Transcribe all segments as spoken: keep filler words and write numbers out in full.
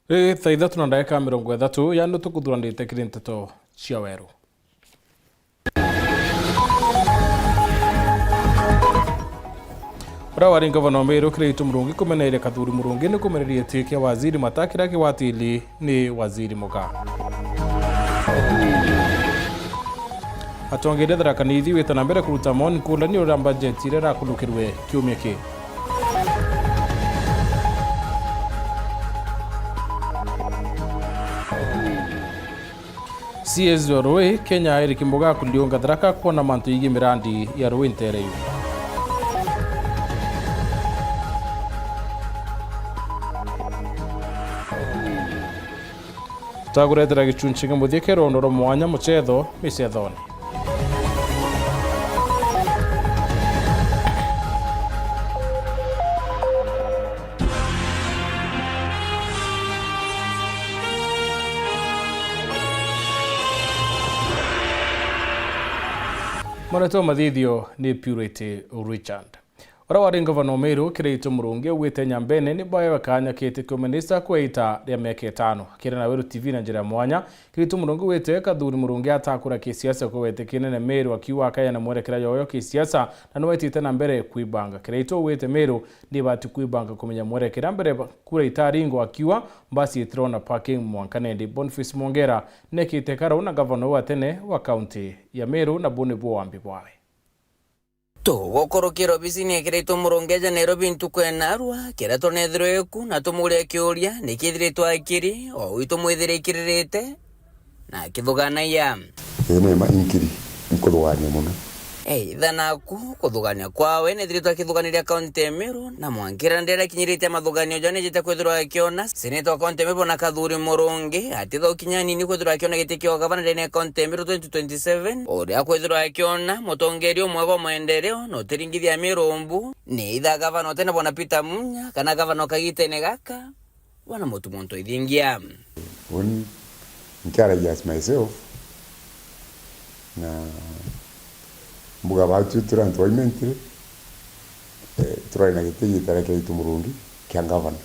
Ri thaa ithatu na ndagika mirongo ithatu, yani tukuthuranite kiri nteto cia weru. Uria wari ngavana wa Meru Kiraitu Murungi kumeneire Kathuri Murungi ni kumererie giti kia waziri Mata kiria kigwatiri ni waziri Muga. Atongeria Tharaka Nithi wite na mbere kuruta maoni nkuurani uria mbajeti iria irakunukirwe kiumia ki. C S wa Rui Kenya Eric Muga kuriunga Tharaka kwona mantu yegii mirandi ya Rui Nteere yu. Twakuretera gicunci kia muthia kia rwondo rwa mwanya mucetho micethone. Maretwa mathithio ni Purity Richard. Uria wari ngavana wa Meru Kiraitu Murungi augite Nyambene ni baewe kaanya kiti kia uminista kwa ita ria miaka itano. Akiaria na Weru T V na njira ya mwanya, Kiraitu Murungi augite Kathuri Murungi atakura kisiasa kwa wete kinene Meru, akiuga akayana mwerekera yoyo kisiasa na niwetite na mbere kwibanga. Kiraitu augite Meru ni ibati kwibanga kumenya mwerekera mbere ba-, kura itaringwa, akiuga mbasi itirona parking mwanka nendi. Boniface Mwongera nekite karau na ngavana wa tene wa kaunti ya Meru na buni bwambi bwawe. Tugukurukira obisini ya Kiraitu Murungi aja Nairobi ntuku ya narua, kiria tunethirwe ku na tumuria kiuria, niki ithiritwe akiri, o ui tumwithire ikiririte, na akithuganagia. Ii ni ma inkiri, nkuthugania mono. Eitha naku, kuthugania kwawe nithiritwe akithuganiria kaunti ya Meru, na mwankira ndera kinyirite mathuganio ja nijite kwithirwa akiona, seneta wa kaunti ya Meru na Kathuri Murungi, atithukinya nini kwithirwa akiona giti kia ugavana ndene ya kaunti ya Meru twenty twenty-seven, uria kwithirwa akiona mutongeria umwega wa maendeleo na utiringithia mirumbu, ni either gavana utene bwana Peter Munya kana gavana o kagitene gaka, bwana Mutuma Ntoithingia. Uni nkiaragia as myself, na mbuga batu turi antu baimentire, eh, turari na giti gitara kia Kiraitu Murungi kia gavana.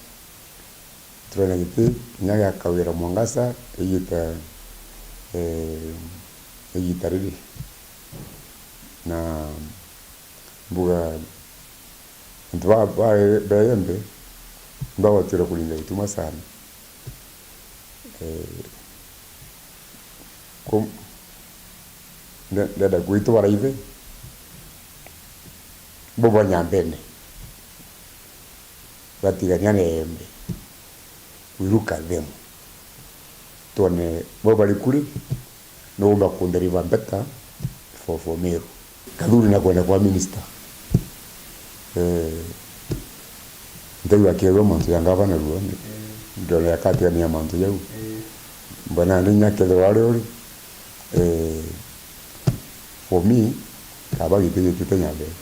Turari na giti kinya gia Kawira Mwangaza igita, eh, igita riri. Na mbuga antu ba, ba, ba Embe nibagwatire kuringa gituma sana. Eh, ku-, nde-, ndenda gwitwa baraibe bo ba Nyambene batigania na Embe. We look at them. Twone bo bari kuri, no umba ku deliver better for, for Meru. Kathuri na kwenda kwa minister. Eh, ntaigua akiaria mantu ya ngavana ruo, ndona yakatigania mantu jau. Mbona ndi nya kethirwa ari uri, eh, for me, kaba giti gitite Nyambene.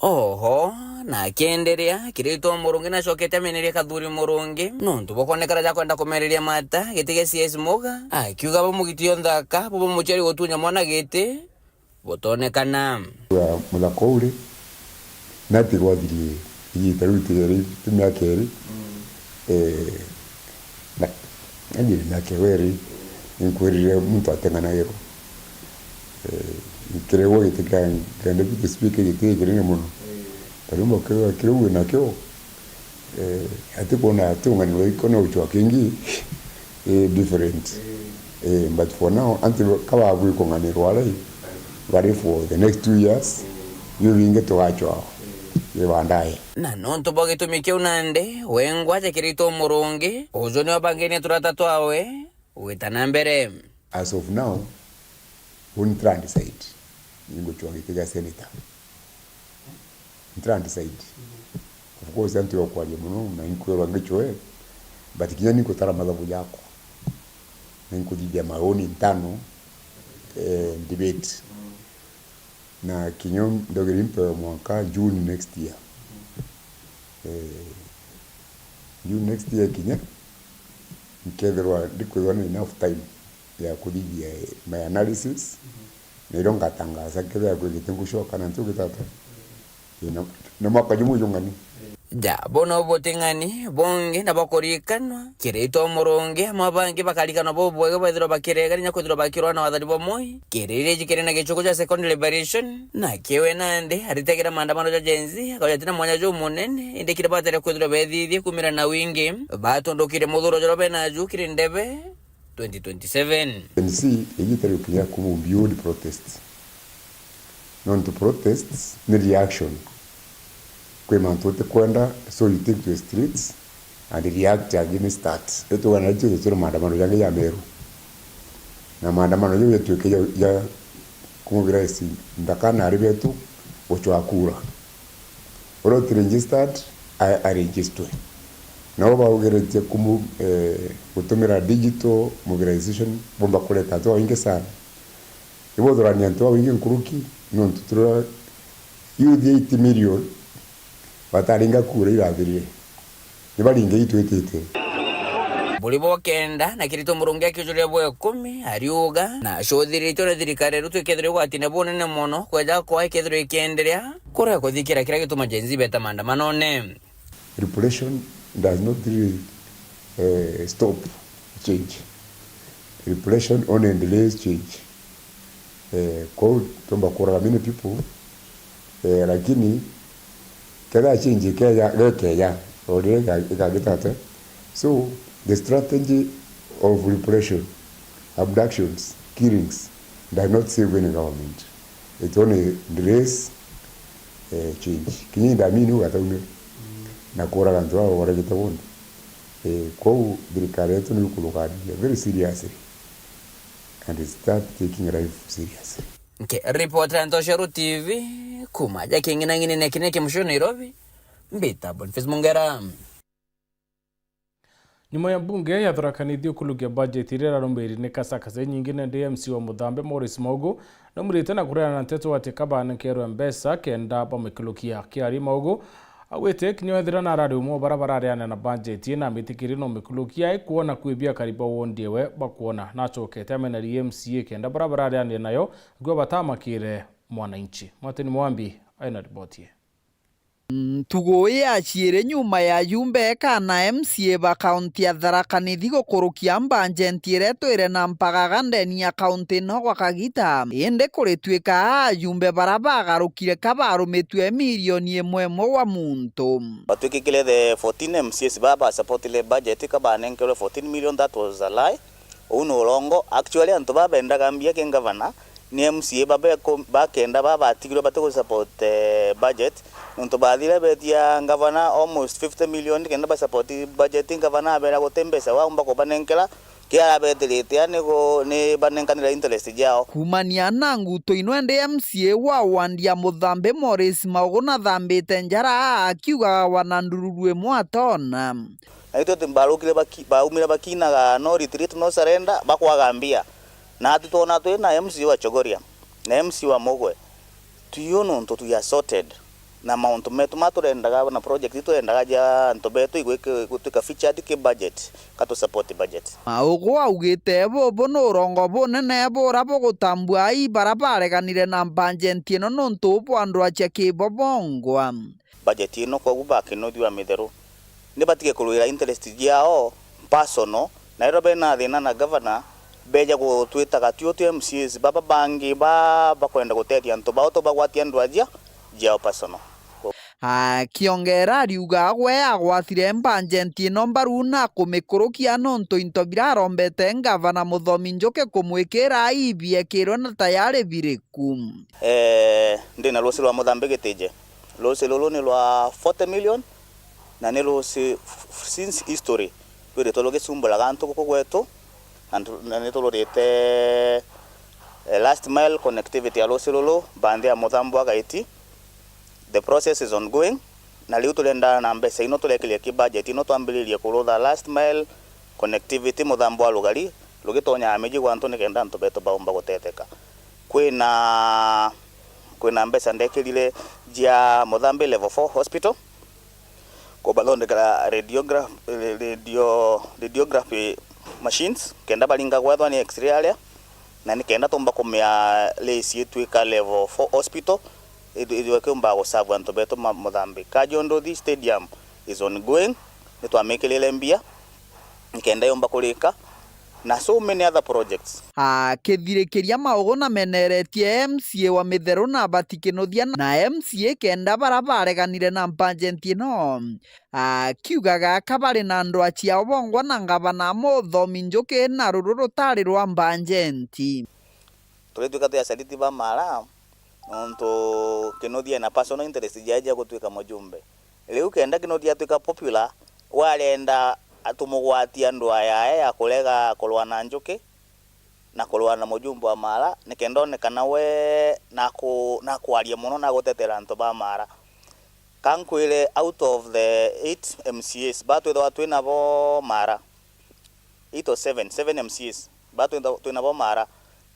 Oho, na akienderea, Kiraitu Murungi nacokete ameneria Kathuri Murungi, nontu bwa kwonekana ja kwenda kumereria mata giti gia C S Muga, akiuga bo mugiti o nthaka, bo bo muciari gutunya mwana giti, butonekana. Wa muthaka uri, nati gwathirie igita riu tigeri, ti miaka iri. Eh, na, na njiri miaka iwe iri, ninkwirire muntu ateng'anagirwa. Eh, nkirigwa giti kia, kia deputy speaker giti kinene mono. Tariu mukirigwa kiriu winakio, eh, atikwona atung'anirwa iko na uchwa kingi, eh, different. Eh, but for now, anti kaba bwikung'anirwa rai, bari for the next two years, biu bingi tugachwa ni baadaye. Na nontu bwa gitumi kiu nandi, wengwa aja Kiraitu Murungi, uju niwe bangenie turata twawe gwita na mbere. As of now, uni tira decide. Ninguchwa giti gia senator. Ntira decide. Of course, antu ya kwaria mono, na inkwirwa ngichwe, but kinya ninkutara mathabu jakwa. Na inkuthithia my own internal, eh, debate. Na kinya ndogeri mpewe mwanka June next year. Eh, June next year kinya, nkethirwa ndikwithirwa na enough time ya kuthithia my analysis, na irio ngatangaza kethira kwigite ngucoka na ntu gitata. Ii, na, na mwaka jumu jung'ani. Ja, buno buting'ani bungi na bwa kurikanwa, kiri itwa murungi, amwe bangi bakarikanwa bubwega bethirwa bakiregania kwithirwa bakirwa na wathani bwa Moi. Kiriri jikiri na gichuku ja Second Liberation, na kiwe nandi aritegera maandamano ja Gen Z, akauja tina mwanya jumunene, indi kiri batere kwithirwa bethithie kumira na wingi, batundukire muthuro joro bena ju kiri ndebe twenty twenty-seven. Gen Z igita riukinya kumu beyond protests. Nontu protests ni reaction. Kwi mantu utikwenda, so you take to the streets and react against that. Itugana icio turi maandamano jangi ja Meru. Na maandamano jau jatuike ja, ja kumobilize nthaka na ari betu gucwa kura. Uria uti registered, a-, aregistwe. Nao baugiritie kumu-, eh, gutumira digital mobilization, bomba kureta antu babaingi sana. Ibuthurania antu babaingi nkuruki, nontu turira youth eighty million bataringa kura irathirire. Nibaringe itwitite. Buri bwa kenda na Kirito Murungi akijuria bwa ikumi, ariuga, na acuthiritie uria thirikari ya Ruto ikethirwa igwatine bunene mono, kweja kwa ikethirwa ikienderea, kuria kuthikira kiria gituma Gen Z beta maandamanone. Repression does not really, eh, stop change. Repression only delays change. Eh, kwou tumba kuraga many people, eh, lakini kethira change ikeja, gekeja, o riria ika-, ikagita atia? So, the strategy of repression, abductions, killings, does not save any government. It only delays, eh, change. Kinya Idi Amin ugataumire na kuraga antu baba boragite bonthe. Eh, kwou thirikari yetu ni ikulukaniria very seriously and start taking life seriously. Nkiripotera Ntoshero T V, kuma ja king'inang'inine kine kimucio Nairobi, mbita Boniface Mungera. Nyuma ya mbunge ya Tharaka Nithi ukurukia bajeti iria irarumbiiri ni kasakase nyingi, nende M C wa Muthambe Morris Maugu naumiritie na kureana na nteto ati kabanenkerwe mbeca kenda bamikurukia. Kiari Maugu augite kinya ethira na arari umwe bara barareana na bajeti ii na amitikirie no mikurukia, aikwona kwibia akari ba wondi ewe bakwona. Nachokete amenerie M C A kenda bara barareanire nayo gwe batamakire mwananchi. Martin Mwambi aina riboti ii. Ntugu ii yaciiri nyuma ya ajumbe eka na M C A ba kaunti ya Tharaka Nithi gukurukia mbanjenti iria itwire na mpagaga ndeni ya kaunti ino gwa kagita. Indi kuritwika aa ajumbe bara bagarukire ka barumitue milioni imwe imwe gwa muntu. Batwikikire the fourteen M C As baa basupportire budget ka banenkerwe fourteen million, that was a lie. Uu ni urongo. Actually, antu baa bendaga mbia ki ngavana ni M C A ba beku-, ba kenda baa batigirwe bati gu support, eh, budget, nontu bathire betia ngavana almost fifty million kenda ba support budget. Ngavana abera guti mbeca waumba kubanenkera, ki arabetirite a ni gu-, ni banenkanire interest jao. Kumania na nguto ino indi M C A wa wandi ya Muthambi Morris Maugu nathambite njara akiugaga wana ndururu imwe atona. Na itwe tu-, barukire baki-, baumire bakinaga no retreat, no surrender, bakwaga mbia. Na ati twona twi na M C wa Chogoria, na M C wa Mugwe, twio nontu twi assorted na mauntu metu ma turendaga na project turendaga ja antu betu igwike-, igwitwika featured ki budget, ka tu support budget. Maugu augite bubu ni urongo bunene bura bugutambua ai bara bareganire na mbanjenti ino nontu bwa ndwacia kibo bongwa. Budget ino, koguo bakinuthiwa mitheru. Ni batige kurwira interest jiao personal, na ethirwa bena thina na governor, beja gutwitaga twi utu M C As baba bangi ba bakwenda gutethia antu bao, tubagwatia ndwajia jiao personal. Akiongera ariuga gwe agwatire mbanjenti ino mbaru na kumikurukia nontu into bira arombete ngavana Muthomi Njuki kumwikira ibiekirwe na tayari biriku. Eh, ndi na ruusi rwa Muthambi Gitije. Ruusi ruru ni rwa forty million, na ni ruusi f-, f-, since history rwiritwe rugisumburaga antu guku gwetu, na ntu-, na ni tururite, eh, last mile connectivity ya ruusi ruru, banthi ya Muthambu wa Gaiti. The process is ongoing, na riu turenda na mbeca ino turekiria ki budget ino twambiririe kurutha last mile connectivity, Muthambu wa Rugari, rugitonyaa miji gwa antu nikenda antu betu baumba gutetheka. Kwina, kwina mbeca ndekirire jia Muthambi Level four Hospital, kubathondekera radiogra-, radio-, radiography machines, kenda baringa gwethwa ni X-ray aria, na ni kenda tumba kumia race itwika Level four Hospital, ithu-, ithwe kiumba guserve antu betu ma Muthambi. Kajondothi Stadium, is ongoing, nitwamikirire mbia nikenda yomba kurika, na so many other projects. Akithirikiria maugo na meneretie M C A wa Mitheru na Abati Kinuthia na M C A kenda bara bareganire na mbajenti ino, akiuga gaka bari na ndwa ciao bongwa na ngavana Muthomi Njuki na ruru rutari rwa mbajenti. Turitwika twi acariti ba Mara, nontu Kinuthia ena personal interest jae ja gutwika mujumbe. Riu kenda Kinuthia atwika popular, we arenda atumugwatia ndwa yae ya kurega kurwa na Njuki na kurwa na mujumbe wa Mara, nikenda onekana we naku-, nakwaria mono na gutetera antu ba Mara. Ka nkwire, out of the eight M C As ba twithagwa twi nabo Mara, eight or seven, seven M C As ba twina-, twinabo Mara,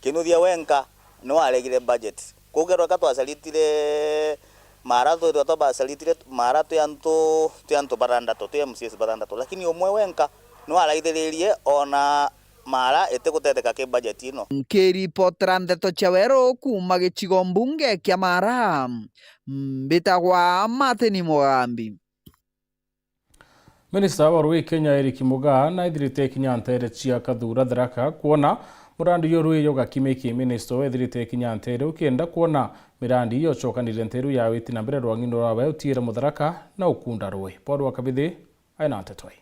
Kinuthia wenka niwe aregire budget. Kwou kerwa ka twacaritire Mara, twithwa twabacaritire Mara twi antu, twi antu bathantatu, twi M C As bathantatu, lakini umwe wenka niwe araithiririe ona Mara itigutetheka ki budget ino. Nkiripotera ndeto cia weru kuuma gicigo mbunge kia Mara, mbitagwa Martin Mugambi. Minista wa rui Kenya Eric Mugaa naithirite kinya nteere cia Kathura Tharaka kwona murandi yo rui yo gakimiki. Minista ethirite kinya nteere ukenda kwona mirandi yo cokanire nteru ya witi na mbere rwang'ino rwa bae utiire Mutharaka na ukunda rui. Paul wa Kabithi aina nteto ii.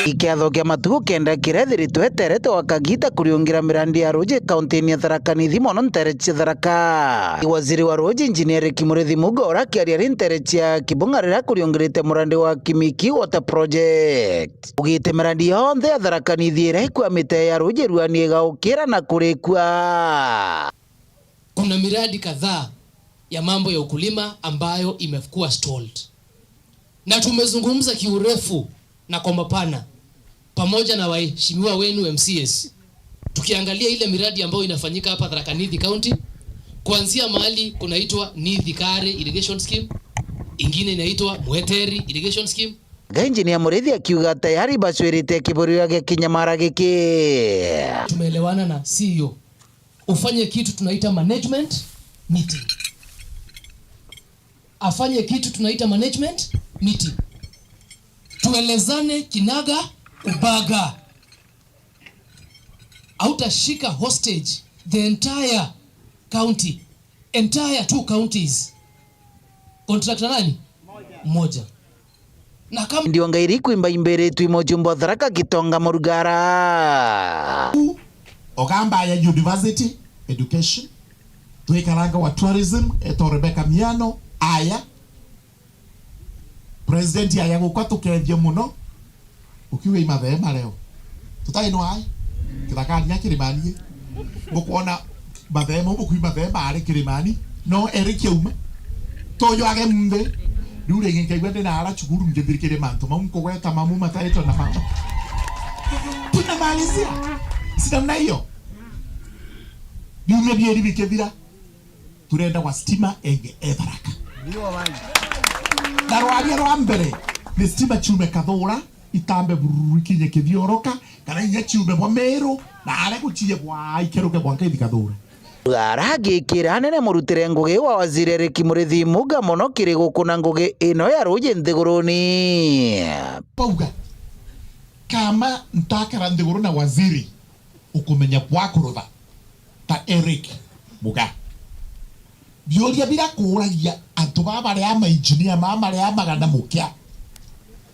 Ikiatho kia matuku kenda kirethiritwe eterete wa kagita kuriungira mirandi ya ruji kaunti-ini ya Tharaka Nithi, mono nteere cia Tharaka. Waziri wa ruji, Engineer Eric Muriithi Mugaa, ura akiaria ari nteere cia Kibung'a riria kuriungirite murandi wa Kimiki Water Project, ugite mirandi yonthe ya Tharaka Nithi iria ikwamite ya ruji ruani igaukira na kurikua. Kuna miradi kadhaa ya mambo ya ukulima ambayo imekuwa stalled. Na tumezungumza kiurefu na kwa mapana pamoja na waheshimiwa wenu M C As, tukiangalia ile miradi ambayo inafanyika hapa Tharaka Nithi County, kuanzia mahali kunaitwa Nithi Kare Irrigation Scheme, ingine inaitwa Mweteri Irrigation Scheme. Engineer Muriithi akiuga tayari bacwirite kiburira gia kinyamara giki. Tumeelewana na C E O. Ufanye kitu tunaita management meeting. Afanye kitu tunaita management meeting. Tuelezane kinaga ubaga. Hautashika hostage the entire county, entire two counties. Contractor nani? Mmoja. Na kama Ndionga iriku imba imbiritwe i mujumbe wa Tharaka Gitonga Murugara. Ogamba ya university, education, twikaranga wa tourism, eto Rebecca Miano, aya. President aya gukwa tukethie muno. Ukiuga imathema leo. Tutai no ai. Kithakani ya Kirimani. Mukwona mathema, ubu kwi mathema ari Kirimani. No eri kiauma. Tojo age mbe. Riu ringi nkaigua ndina ara cukuru ngithirikiria mantu mau nkugweta mamu mataitwa na mama. Tunamalizia. Si namna hiyo. Biumia bieri bikithira. Turenda wa stima enge e Tharaka. Na rwaria rwa mbere ni stima ciume Kathura, itambe bururu ikinye Kithioroka, kana inya ciume bwa Meru, na aria guciye bwa ikeruke bwa Nkaithi Kathura. Aragikira anene murutire ngugi wa waziri Eric Muriithi Mugaa mono kiri gukuna ngugi ino ya ruji nthiguruni. Pauga, kama ntakara nthiguru na waziri ukumenya bwa kurutha ta Eric Mugaa. Biuria bira kuuragia antu baa baria mainjinia, maa maria magana mukia.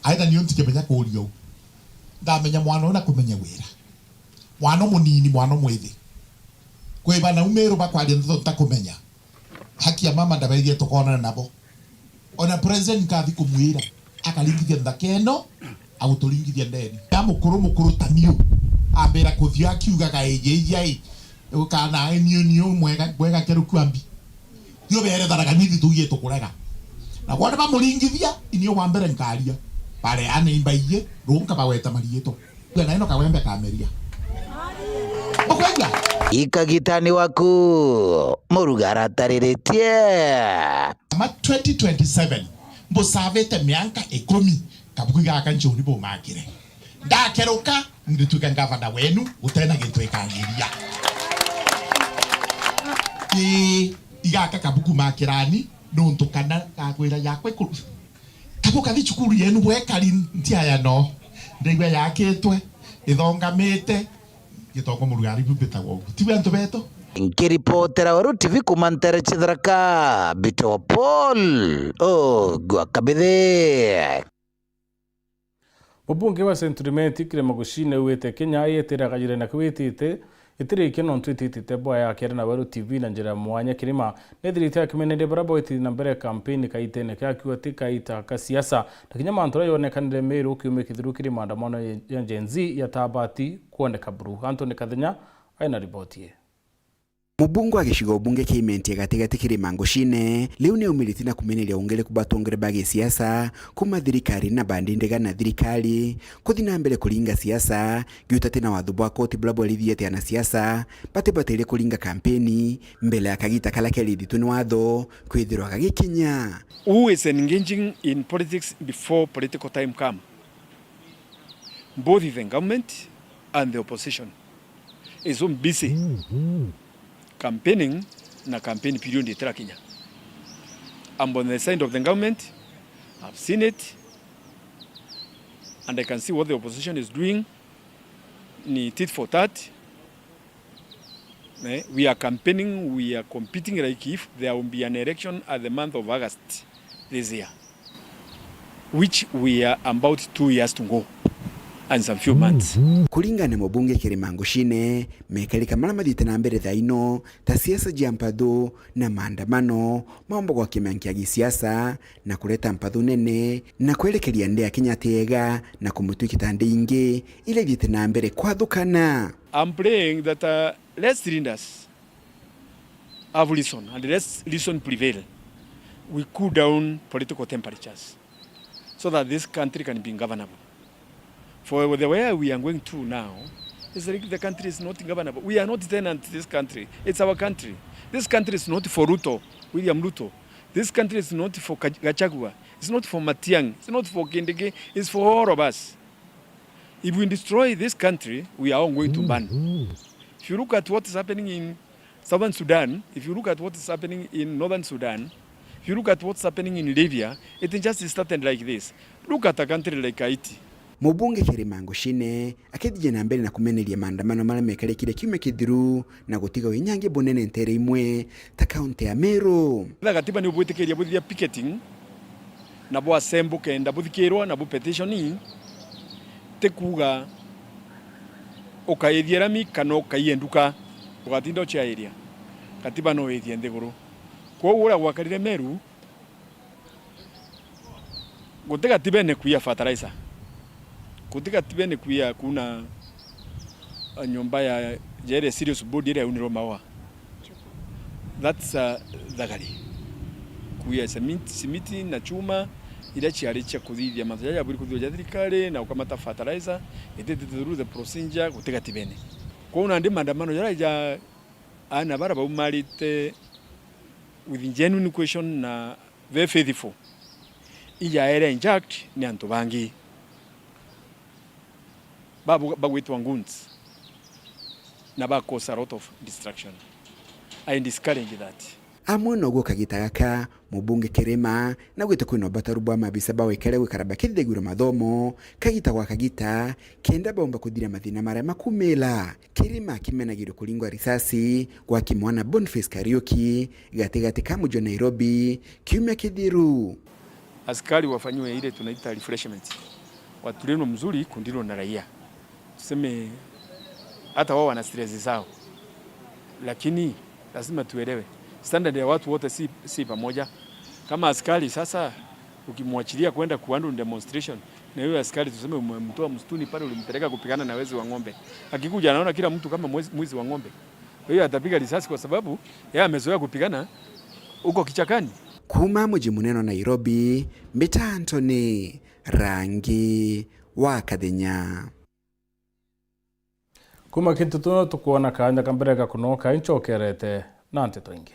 Aitha nio ntikimenya kuuria u. Ndamenya mwana uyu na kumenya wira. Mwana umunini, mwana umwithi. Kwi bana umiru bakwaria ndeto ntakumenya. Haki ya mama ndabaithie tukonana nabo. Ona president nkathi kumwira, akaringithia nthaka ino, aguturingithia ndeni. Ya mukuru, mukuru ta niu, ambira kuthio akiugaga, "Iji, iji, ai, kana ai niu, niu mwega, mwega keru kwambi." Thio bere Tharaka Nithi tugie tukurega. Na wona bamuringithia, inio wa mbere nkaria. Bare ane imbaie, runka baweta mariitwa. Bwana ino kawembe kameria. Ukwigua? Ikagitani waku, Murugara atariritie. Ma twenty twenty-seven, mbusavite mianka ikumi, kabuku gaka njuni bumakire. Ndakeruka, ndituike ngavana wenu, gutena gintu ikangiria. Ii, igaka kabuku makirani, Nuntu kana ngakwira yakwa ikuru. Kabu kathi cukuru yenu bwekari ntiaya no. Ndaigua yakitwe, ithongamite, gitongo murugari biu bitagwa uguo. Tibu antu betu? Nkiripotera Weru T V kuma ntere cia Tharaka, Bito Paul, o gwa Kabithi. Mubunge wa Central Imenti, Kirima Gushine, augite Kenya yetire akajire na kwitite itirikia nontu ititite bwa ya kere na Weru T V na njira ya mwanya. Kirima nethirite akimeneria bara boiti na mbere kampeni kaitene ka akiuga ti kaita ka siasa, na kinya mantu aria yonekanire Meru kiumia kithiru kiri maandamano ya, ya Gen Z ya Tabati kuoneka buru. Anthony Kathenya aina riboti ii. Mubunge wa gicigo bunge kia Imenti ya gatigati Kirima Ngushine, riu ni aumiritie na kumeneria ungiriku bwa atongere ba gisiasa kuma thirikari na bandi ndega na thirikari kuthi na mbere kuringa siasa, giuta ti na watho bwa koti bula bwarithia ati anasiasa batibatire kuringa kampeni mbere ya kagita karia kerithitwe ni watho kwithirwa gagikinya. Who is engaging in politics before political time come? Both the government and the opposition is so busy campaigning na campaign period itirakinya. I'm on the side of the government, I've seen it, and I can see what the opposition is doing, ni tit for tat. Eh, we are campaigning, we are competing like if there will be an election at the month of August this year, which we are about two years to go and some few months. Kuringana na mubunge Kirima Ngushine, mekarika maria mathiite na mbere thaa ino ta siasa cia mpathu na maandamano maumba gwa kiama kia gisiasa na kureta mpathu nene na kwerekeria nthi ya Kenya ti ega na kumutwikita nthi ingi iria ithiite na mbere kwathukana. I'm praying that, uh, let's leaders have reason and let's reason prevail. We cool down political temperatures so that this country can be governable. For the way we are going through now, it's like the country is not governable. We are not tenant this country. It's our country. This country is not for Ruto, William Ruto. This country is not for Ka-, Gachagua. It's not for Matiang'i. It's not for Kindiki. It's for all of us. If we destroy this country, we are all going to burn. If you look at what is happening in Southern Sudan, if you look at what is happening in Northern Sudan, if you look at what's happening in Libya, it just started like this. Look at a country like Haiti. Mubunge Kirima Ngushine akithithia na mbere na kumeneria maandamano maria mekarikire kiumia kithiru na gutiga winyangi bunene ntere imwe ta kaunti ya Meru. Katiba ni ubwitikiria buthithia picketing na bwa assemble kenda buthikirwa na bu petition, ti kuuga ukaithia rami kana ukaie nduka, ugatinda uciairia. Katiba no withie nthiguru. Kwoou uria gwakarire Meru, guti gatibene kuia fertilizer, guti gatibene kuia kuna, uh, nyomba ya, ya iria serious board iria yaunirwe maua. That's, uh, thagari. Kuia cement, simiti na chuma iria ciari cia kuthithia mantu jaja jabwiri kuthithua ja thirikari na ukamata fertilizer, ititite through the procedure, guti gatibene. Kwou nandi maandamano jaria ja aana bara baumarite with genuine question na very faithful, ijaere hijacked ni antu bangi babu-, bagwitwa goons na ba cause a lot of destruction. I discourage that. Amwe noguo kagita gaka, mubunge Kirima naugite kwina ubataru bwa mabisa ba wikare gwikara bakithithagirwa mathomo kagita gwa kagita kenda baumba kuthira mathina maria makumila. Kirima akimenagirwe kuringwa risasi gwa kimwana Boniface Kariuki gatigati ka muji wa Nairobi kiumia kithiru. Askari wafanyiwe ile tunaita refreshment, watrainwe mzuri kudilwa na raia. Tuseme hata wao wana stress zao, lakini lazima tuelewe standard ya watu wote si, si pamoja. Kama askari sasa ukimwachilia kwenda kuhandle demonstration, na huyo askari tuseme umemtoa msituni pale, ulimpeleka kupigana na wezi wa ng'ombe, akikuja anaona kila mtu kama mwezi, mwizi wa ng'ombe, kwa hiyo atapiga risasi kwa sababu yeye amezoea kupigana huko kichakani. Kuma muji munene wa Nairobi, mbita Anthony Rangi wa Kathenya. Kuma Kitutu no tukwona kanya ka mbere ga kunoka, incokerete na nteto ingi.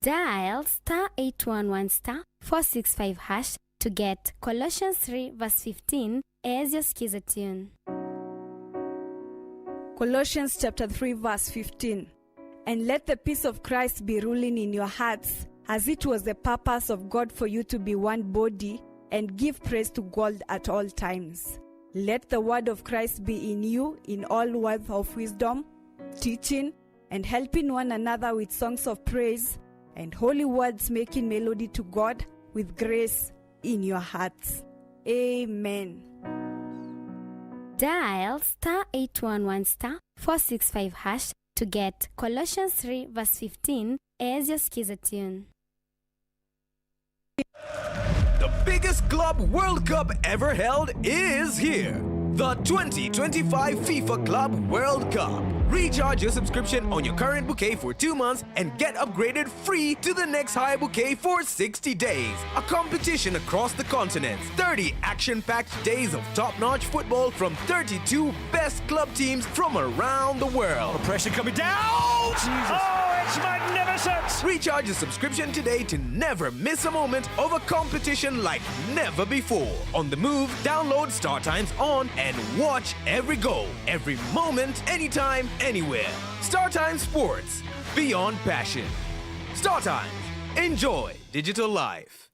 Dial star eight one one star four six five hash to get Colossians three verse fifteen As you skiza tune. Colossians chapter three verse fifteen. And let the peace of Christ be ruling in your hearts, as it was the purpose of God for you to be one body, and give praise to God at all times. Let the word of Christ be in you in all words of wisdom, teaching, and helping one another with songs of praise and holy words, making melody to God with grace in your hearts. Amen. Dial star eight one one star four six five hash to get Colossians three verse fifteen as your skiza tune. The biggest Club World Cup ever held is here. The twenty twenty-five FIFA Club World Cup. Recharge your subscription on your current bouquet for two months and get upgraded free to the next high bouquet for sixty days. A competition across the continent. Thirty action-packed days of top-notch football from thirty-two best club teams from around the world. Pressure coming down! Jesus. Oh, it's magnificent! Recharge your subscription today to never miss a moment of a competition like never before. On the move, download StarTimes On and watch every goal, every moment, anytime, anywhere. StarTimes Sports. Beyond passion. StarTimes. Enjoy digital life.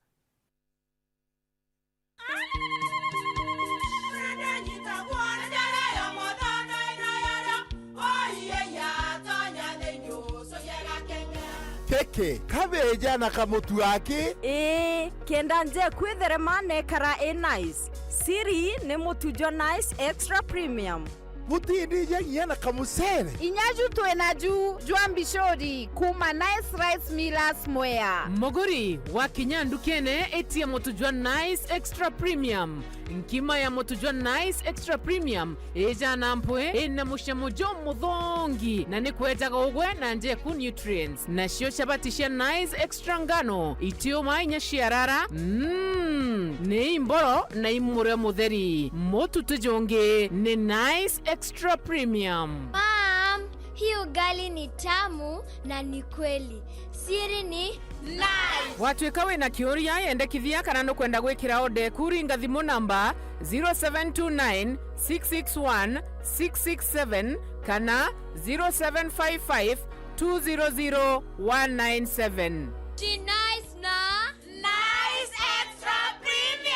Kiki kabeeja na kamutu aki? Ii, kenda nje kwitherema nekara i nice. Siri ni mutu jwa Nice Extra Premium. Butindija nginya na kamucere. Inya ju twina ju jwa mbicuri kuuma Nice Rice Millers Mwea. Muguri, wakinya ndukene, itia mutu jwa Nice Extra Premium. Nkima ya mutu jwa Nice Extra Premium ijana mpwi, ina mucamo jumuthongi, na ni kwejaga ugwe na njeku nutrients. Nacio chabati cia Nice Extra ngano, itiuma inya ciarara, mm, ni imboro na imurio mutheri. Mutu ti jungi ni Nice Extra Premium. Mom, hii ugali ni tamu na ni kweli. Siri ni Nice. Watuika wina kiuria, yendekithia kana nukwenda gwikira order eku, ringa thimu namba zero seven two nine, six six one, six six seven kana zero seven five five, two zero zero, one nine seven. Ji Nice na Nice Extra Premium.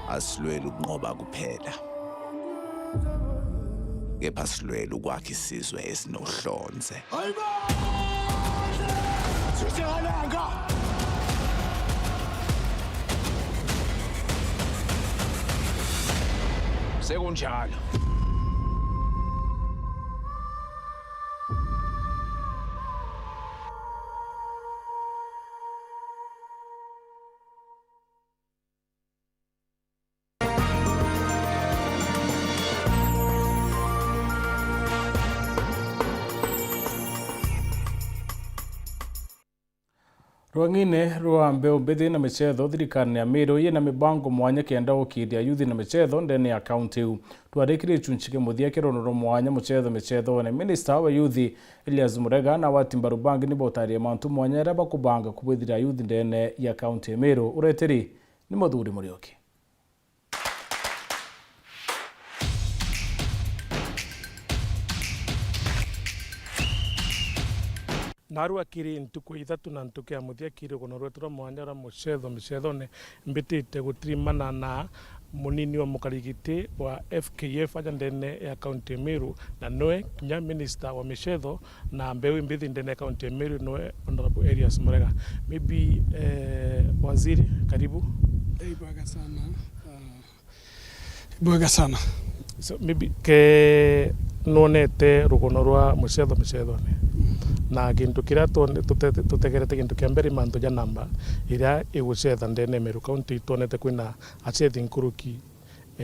Asilweli ukunqoba kuphela, kepha silweli ukwakha isizwe esinohlonze. Sekunjalo. Rwang'ine rwa mbeu mbithi na michetho, thirikari ya Meru yina mibango mwanya kenda gukiria yuthi na michetho ndene ya kaunti iu. Rwarikire gichunchi kia muthia kia rugono rwa mwanya muchetho michethoone, minista wa yuthi Elias Murega na agwati mbaru bangi ni bautarie mantu mwanya jaria bakubanga kubwithiria yuthi ndene ya kaunti ya Meru. Ureteri ni Muthuri Murioki. Narua kiri ntuku ithatu na ntuku ya muthia kiri rugono rwetu rwa mwanya rwa muchetho micethone, mbitite gutirimana na munini wa mukarigiti wa F K F aja ndene ya kaunti ya Meru, na niwe kinya minista wa michetho na mbeu imbithi ndene ya kaunti ya Meru, niwe Honorable Elias Murega. Maybe, eh, waziri, karibu. Eh, ibwega sana. Ah, ibwega sana. So, maybe ke nwonete rugono rwa mucetho micethone. Mm. Na gintu kiria twone-, tute-, tutegerete gintu kia mbere mantu ja namba iria igucetha ndene ya Meru County, twonete kwina acethi nkuruki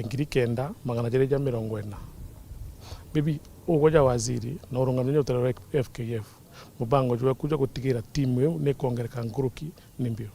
ngiri kenda magana jeri ja mirongo ina. Maybe ugwe ja waziri na urungamire utere rwa F K F, mubango jweku jwa gutigira timu iu ni kwongereka nkuruki ni mbiu?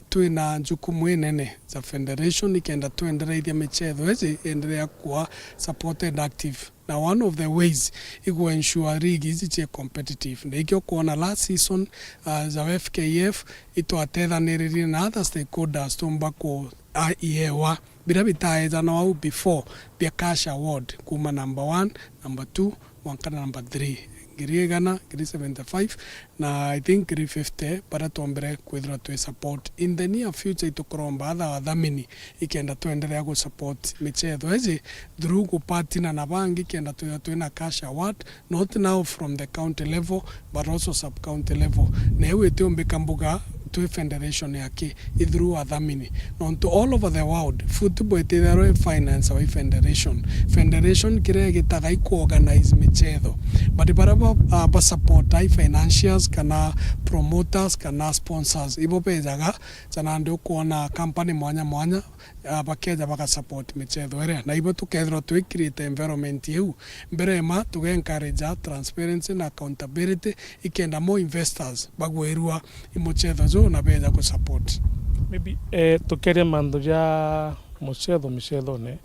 Twina njukumu inene za federation ikenda twendereithia michetho iji ienderea kuwa supported active. Na one of the ways igu ensure league iji cie competitive. Na ikio kwona last season, uh, za F K F itwatethaniririe na other stakeholders tumba ku, a, iewa biria bitaejanwa au before bia cash award kuma number one, number two, mwanka na number three. Ngiri igana, ngiri seventy-five, na I think ngiri fifty, baria twombere kwithirwa twi support. In the near future, itukuromba other athamini ikenda twenderea gu support michetho iji through gupartner na bangi, kenda twithirwa twina cash award, not now from the county level, but also sub-county level. Na iu itiumbika mbuga twi federation ya ki, i through athamini. Nontu all over the world, football itithairwa i finance wa i federation. Federation kiria igitaga i ku organize michetho. But baria ba, ah, ba support i financiers, kana promoters, kana sponsors, ibo bejaga, jana ndi ukwona company mwanya mwanya, ah, bakeja baga support michetho iria. Na ibo tukethirwa twi create environment iu, mbere ma tuge encourage transparency na accountability, ikenda more investors bagwirua i muchetho juu na beja ku support. Maybe, eh, tukeria mantu ja muchetho micethone,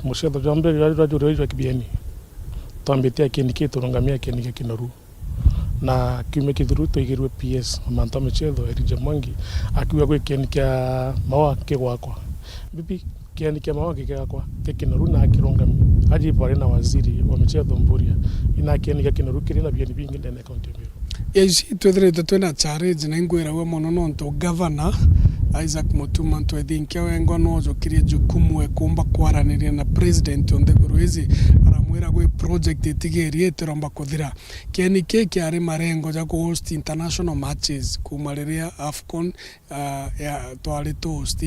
mucetho jwa mbere jwa, jwa, jwa, jwa kibieni. Twambitie akieni ki turungamia akieni kia Kinoru. Na kiumia kithuru twaigirue P S wa mantu a michetho, Elijah Mwangi, akiuga gwi kieni kia Maua kigwakwa. Bibi, kieni kia Maua kigwakwa, kia Kinoru na akirungami. Aji bari na waziri wa michetho Mburia. Ina kieni kia Kinoru kiri na bieni bingi ndene ya kaunti ya Meru. Yes, twithiritwe twina challenge na ingwiragua mono nontu governor Isaac Mutuma Ntwethinkia wengwa nojukirie jukumu e kumba kwaraniria na president o nthiguru iji, aramwira gwi project itigirie itiromba kuthira. Kieni ki kiari marengo ja ku host international matches kuma riria AFCON, ah, ya, twari tu host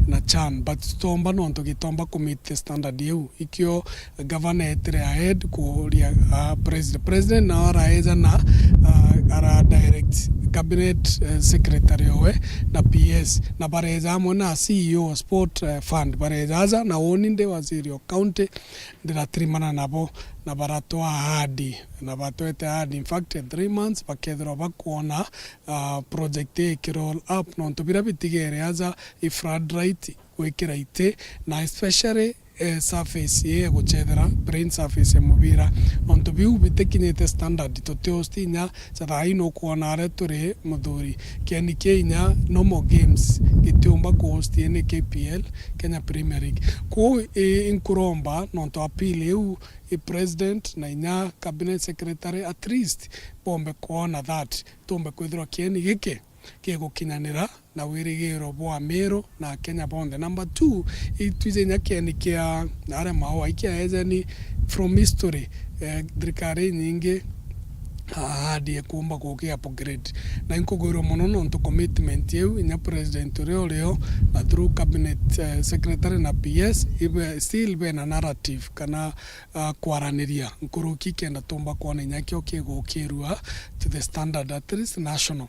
na CHAN, but tutomba nontu gitomba ku meet the standard iu. Ikio gavana etire ahead kuuria, ah, president. President nao araeja na, ah, ara direct cabinet, eh, secretary owe na P S, na bareja amwe na C E O wa sport, eh, fund, bareja aja na uni ndi waziri o county, ndiratirimana nabo, na baratwa ahadi, na batwete ahadi. In fact, in three months bakethirwa bakwona, ah, project ii ikiroll up, nontu biria bitigere aja i floodlight, gwikira iti, na especially, eh, surface ii ya guchethera, playing surface ya mubira. Nontu biu bitikinyite standard, tuti host inya ja thaa ii nukwona aria turi muthuri. Kieni kia inya normal games gitiumba ku host ni K P L, Kenya Premier League. Kwou, eh, nkuromba nontu appeal iu i president na inya cabinet secretary, at least bombe kwona that tumbe kwithirwa kieni giki gigukinyanira na wirigiro bwa Meru na Akenya bonthe. Number two, itwije inya kieni kia aria Maua ikiaejeni from history, eh, thirikari inyingi ahadi ekumba guki upgrade. Na inkugwirwa mono nontu commitment iu inya president uria urio na through cabinet, eh, secretary na P S ibe still bena narrative kana, ah, kwaraniria nkuruki kenda tumba kwona inya kio kigukirua to the standard at least national.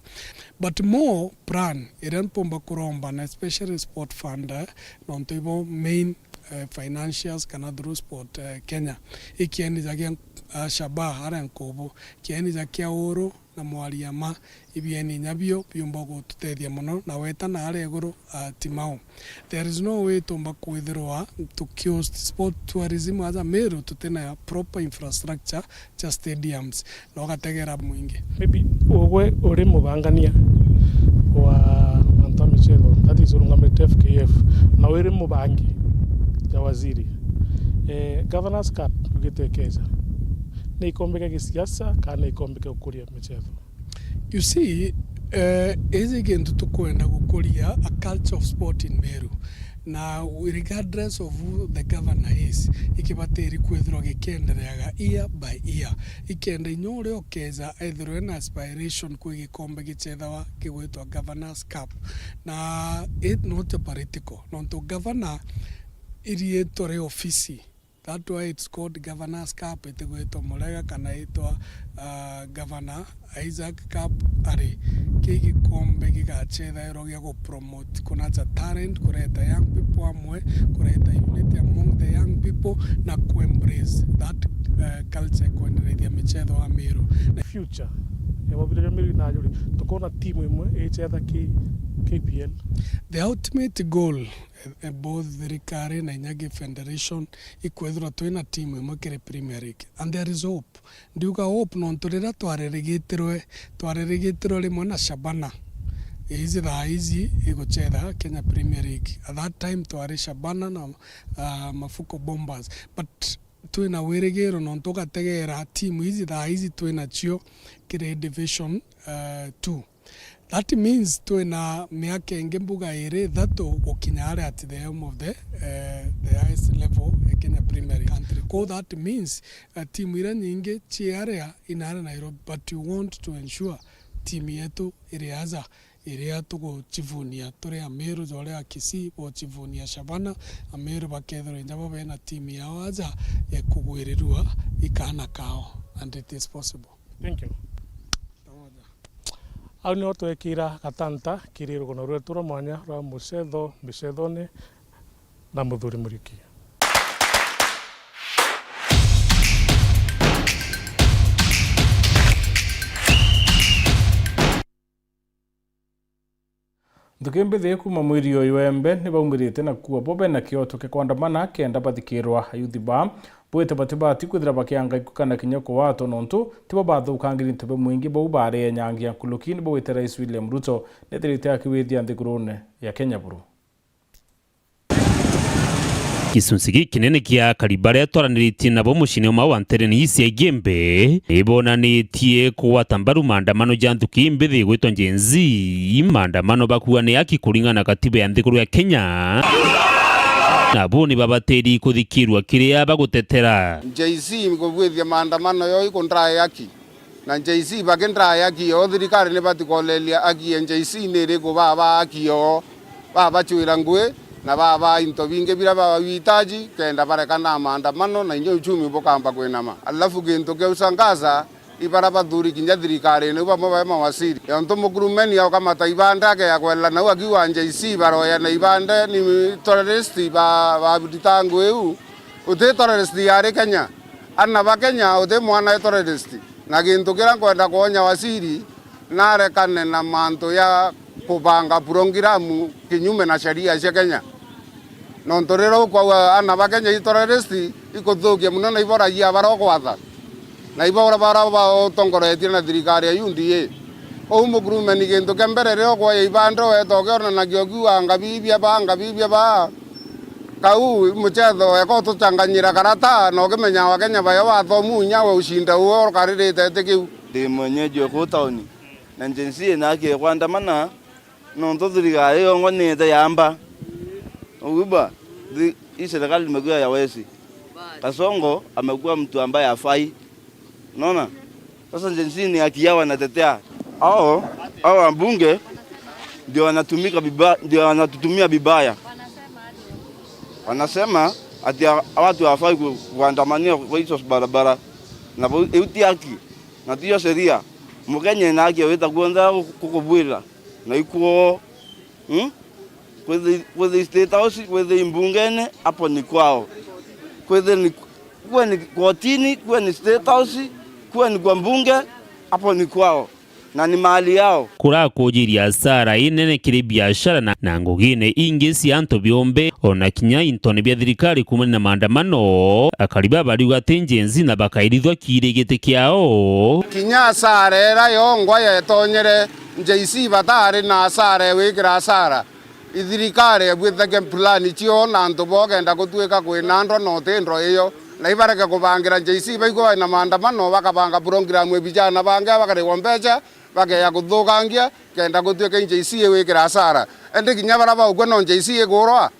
But more plan iria mpumba kuromba, na especially sport fund, eh, nontu ibo main, eh, financiers kana through sport, eh, Kenya. Ikieni ja gia, ah, Shabaa aria Nkubu, kieni ja kia Uru na Mwariama, ibieni inya bio biumba gututethia mono, na weta na aria iguru, ah, Timau. There is no way tumba kwithirwa tukihost sport tourism aja Meru tutina proper infrastructure ja stadiums, na ugategera mwingi. Maybe ugwe uri mubangania wa mantu a michetho, that is urungamite F K F, na wiri mubangi ja waziri. Eh, Governors Cup ugite keja, ni ikombe kia gisiasa kana ni ikombe kia gukuria michetho? You see, eh, iji gintu tukwenda gukuria a culture of sport in Meru. Na regardless of who the governor is, ikibatiri kwithirwa gikiendereaga year by year. Ikenda inya uria ukeja ethirwe na aspiration kwi gikombe gichethawa kigwitwa Governors Cup. Na it not a political, nontu governor iriitwa ri ofisi. That why it's called Governor's Cup, itigwitwa Murega kana itwa, ah, Governor Isaac Cup ari. Ki gikombe gigachethairwa gia gu promote kunacha talent, kureta young people amwe, kureta unity among the young people, na ku embrace that, eh, culture, kwenderethia michetho wa Meru. Na future ya mubira jwa Meru inajuri, tukona timu imwe ichetha ki K P L. The ultimate goal, eh, eh, both thirikari na inya gi federation, ikwithirwa twina timu imwe kiri Premier League. And there is hope. Ndiuga hope nontu riria twaririgitirwe, twaririgitirwe rimwe na Shabana. Iiji thaa iiji igucetha Kenya Premier League. At that time twari Shabana na, ah, Mafuko Bombers. But twina wirigiro nontu ugategeera timu iiji thaa iiji twinacio kiri Division, ah, two. That means twina miaka ingi mbuga iri ithatu gukinya aria at the helm of the, eh, the highest level ya Kenya Premier League country. Kwou that means, eh, timu iria nyingi ci aria inaria Nairobi, but we want to ensure timu yetu iri aja, iria tugucivunia turi Ameru, ja uria Kisii bochivunia Shabana, Ameru bakethirwa inya bo bena timu yao aja ya kugwirirua i kaana kao, and it is possible. Thank you. Au nio twekira gatanta kiri rugono rwetu rwa mwanya rwa mucetho mbicethone na Muthuri Muriuki. Nthuki mbithi kuuma mwiri uyu embe ni baumirite na kuua bo bena kioto kia kwandamana kenda bathikirwa. Ayuthi baa bwite batibati kwithira bakianga iku kana kinya kugwatwa nontu tibo bathukangirie into bia mwingi bau barenyangia nkuruki ni bwite Rais William Ruto nethirite akiwithia nthigurune ya Kenya buru. Gicunci gikinene kia akari baria twaraniritie nabo muciini umwe wa Ntereni cia Igembe, ni bonanitie kugwata mbaru maandamano ja nthuki imbithi gwitwa Gen Z, maandamano bakuuga ni aki kuringana na katiba ya nthiguru ya Kenya, nabo ni babatiri kuthikirwa kiria bagutetera. Gen Z kubwithia maandamano yo ikundrae aki. Na Gen Z bakindrae aki yo, thirikari ni batikolelia aki ya Gen Z ni iriku, baba aki yo, babacwira ngui, na baba into bingi biria babawitaji, kenda bareka na maandamano, na inya uchumi bukamba kwinama. Alafu gintu kia ushangaza, ibara bathuri kinya thirikarine, bamwe ba mawaziri. Yontu mukurumeni aukamata ibande akeya kwela nau akiuga Gen Z baroya na ibande ni terrorist ba, ba thitangu iu. Uti terrorist yari Kenya. Ana ba Kenya, uti mwana e terrorist. Na gintu kiria nkwenda kwonya waziri, narekane na mantu ya kubanga purongiramu kinyume na sheria cia Kenya. Nontu riria ukwauga ana ba Kenya i terrorist, ikuthukia muno na ibo raia baria ukwatha. Na ibo bara bautongoretie na thirikari ya U D A. Uu mukurumeni gintu kia mbere riria ukwoya ibande ueta ukionanagia ukiuga ngabibia baa, ngabibia baa. Kau mucetho eka utuchanganyira karata, na ukimenya Wakenya bayo wathomu inya we ushinda uwe ukaririte iti kiu. Ndi mwenyeji wa kuu tauni, na Gen Z ina haki ya kuandamana, nontu thirikari yongwa ni ite yamba. Uguba, thi-, hii serikali imekuwa ya wezi. Kasongo amekuwa mtu ambaye hafai. Unaona? Sasa Gen Z ni haki yao wanatetea. Hao, hao wabunge ndio wanatumika viba-, ndio wanatutumia vibaya. Wanasema ati ha-, watu hawafai ku-, kuandamania kwa hizo barabara. Na bu-, iu ti haki. Na tiyo sheria. Mukenya ena haki ya gwita kuonthe ku-, kukubwira. Na ikuo. Hmm? Kwithii, kwithii State House, kwithii mbungene, hapo ni kwao. Kwithii ni, kuwe ni kotini, kuwe ni State House, kuwe ni kwa mbunge, hapo ni kwao. Na ni mali yao. Kurakujiria hasara inene kiri biashara na, na ngugine ingi cia antu biombe, ona kinya intone bia thirikari kuumania na maandamano. Akari baba bariuga ati Gen Z na bakairithwa kiiri giti kiao. Kinya hasara ira yongwa yetonyere Gen Z batari na hasara ya gwikira hasara. Ithirikari ebwithage plan cio na antu bogenda gutuika kwina ndwa na uti ndwa iyo. Na ibareke kubangira Gen Z baigwe na maandamano, bakabanga program e vijana bangi bakarigwa mbeca, bakeya kuthukangia, kenda gutuika Gen Z igwikira hasara. Indi kinya bara baukua no Gen Z igurwa.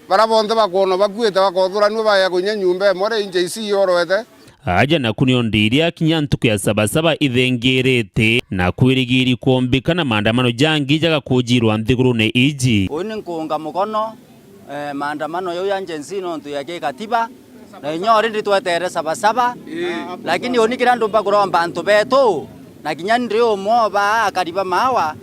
Bara bonthe bakwonwa bakuite bakothuranua baeya kunya nyumba imwe ri Gen Z yorwete. Aja naku nio ndiria kinya ntuku ya Sabasaba ithengerete na kwirigiri kwombika na maandamano jangi jagakujirwa nthigurune iji. Uu ni nkuunga mukono, eh, maandamano jau ya Gen Z nontu ya gikatiba. Na inya already twetere Sabasaba. Lakini uni kiria ndumba kuromba antu betu, na kinya ndi umwe o baa akari ba maawa,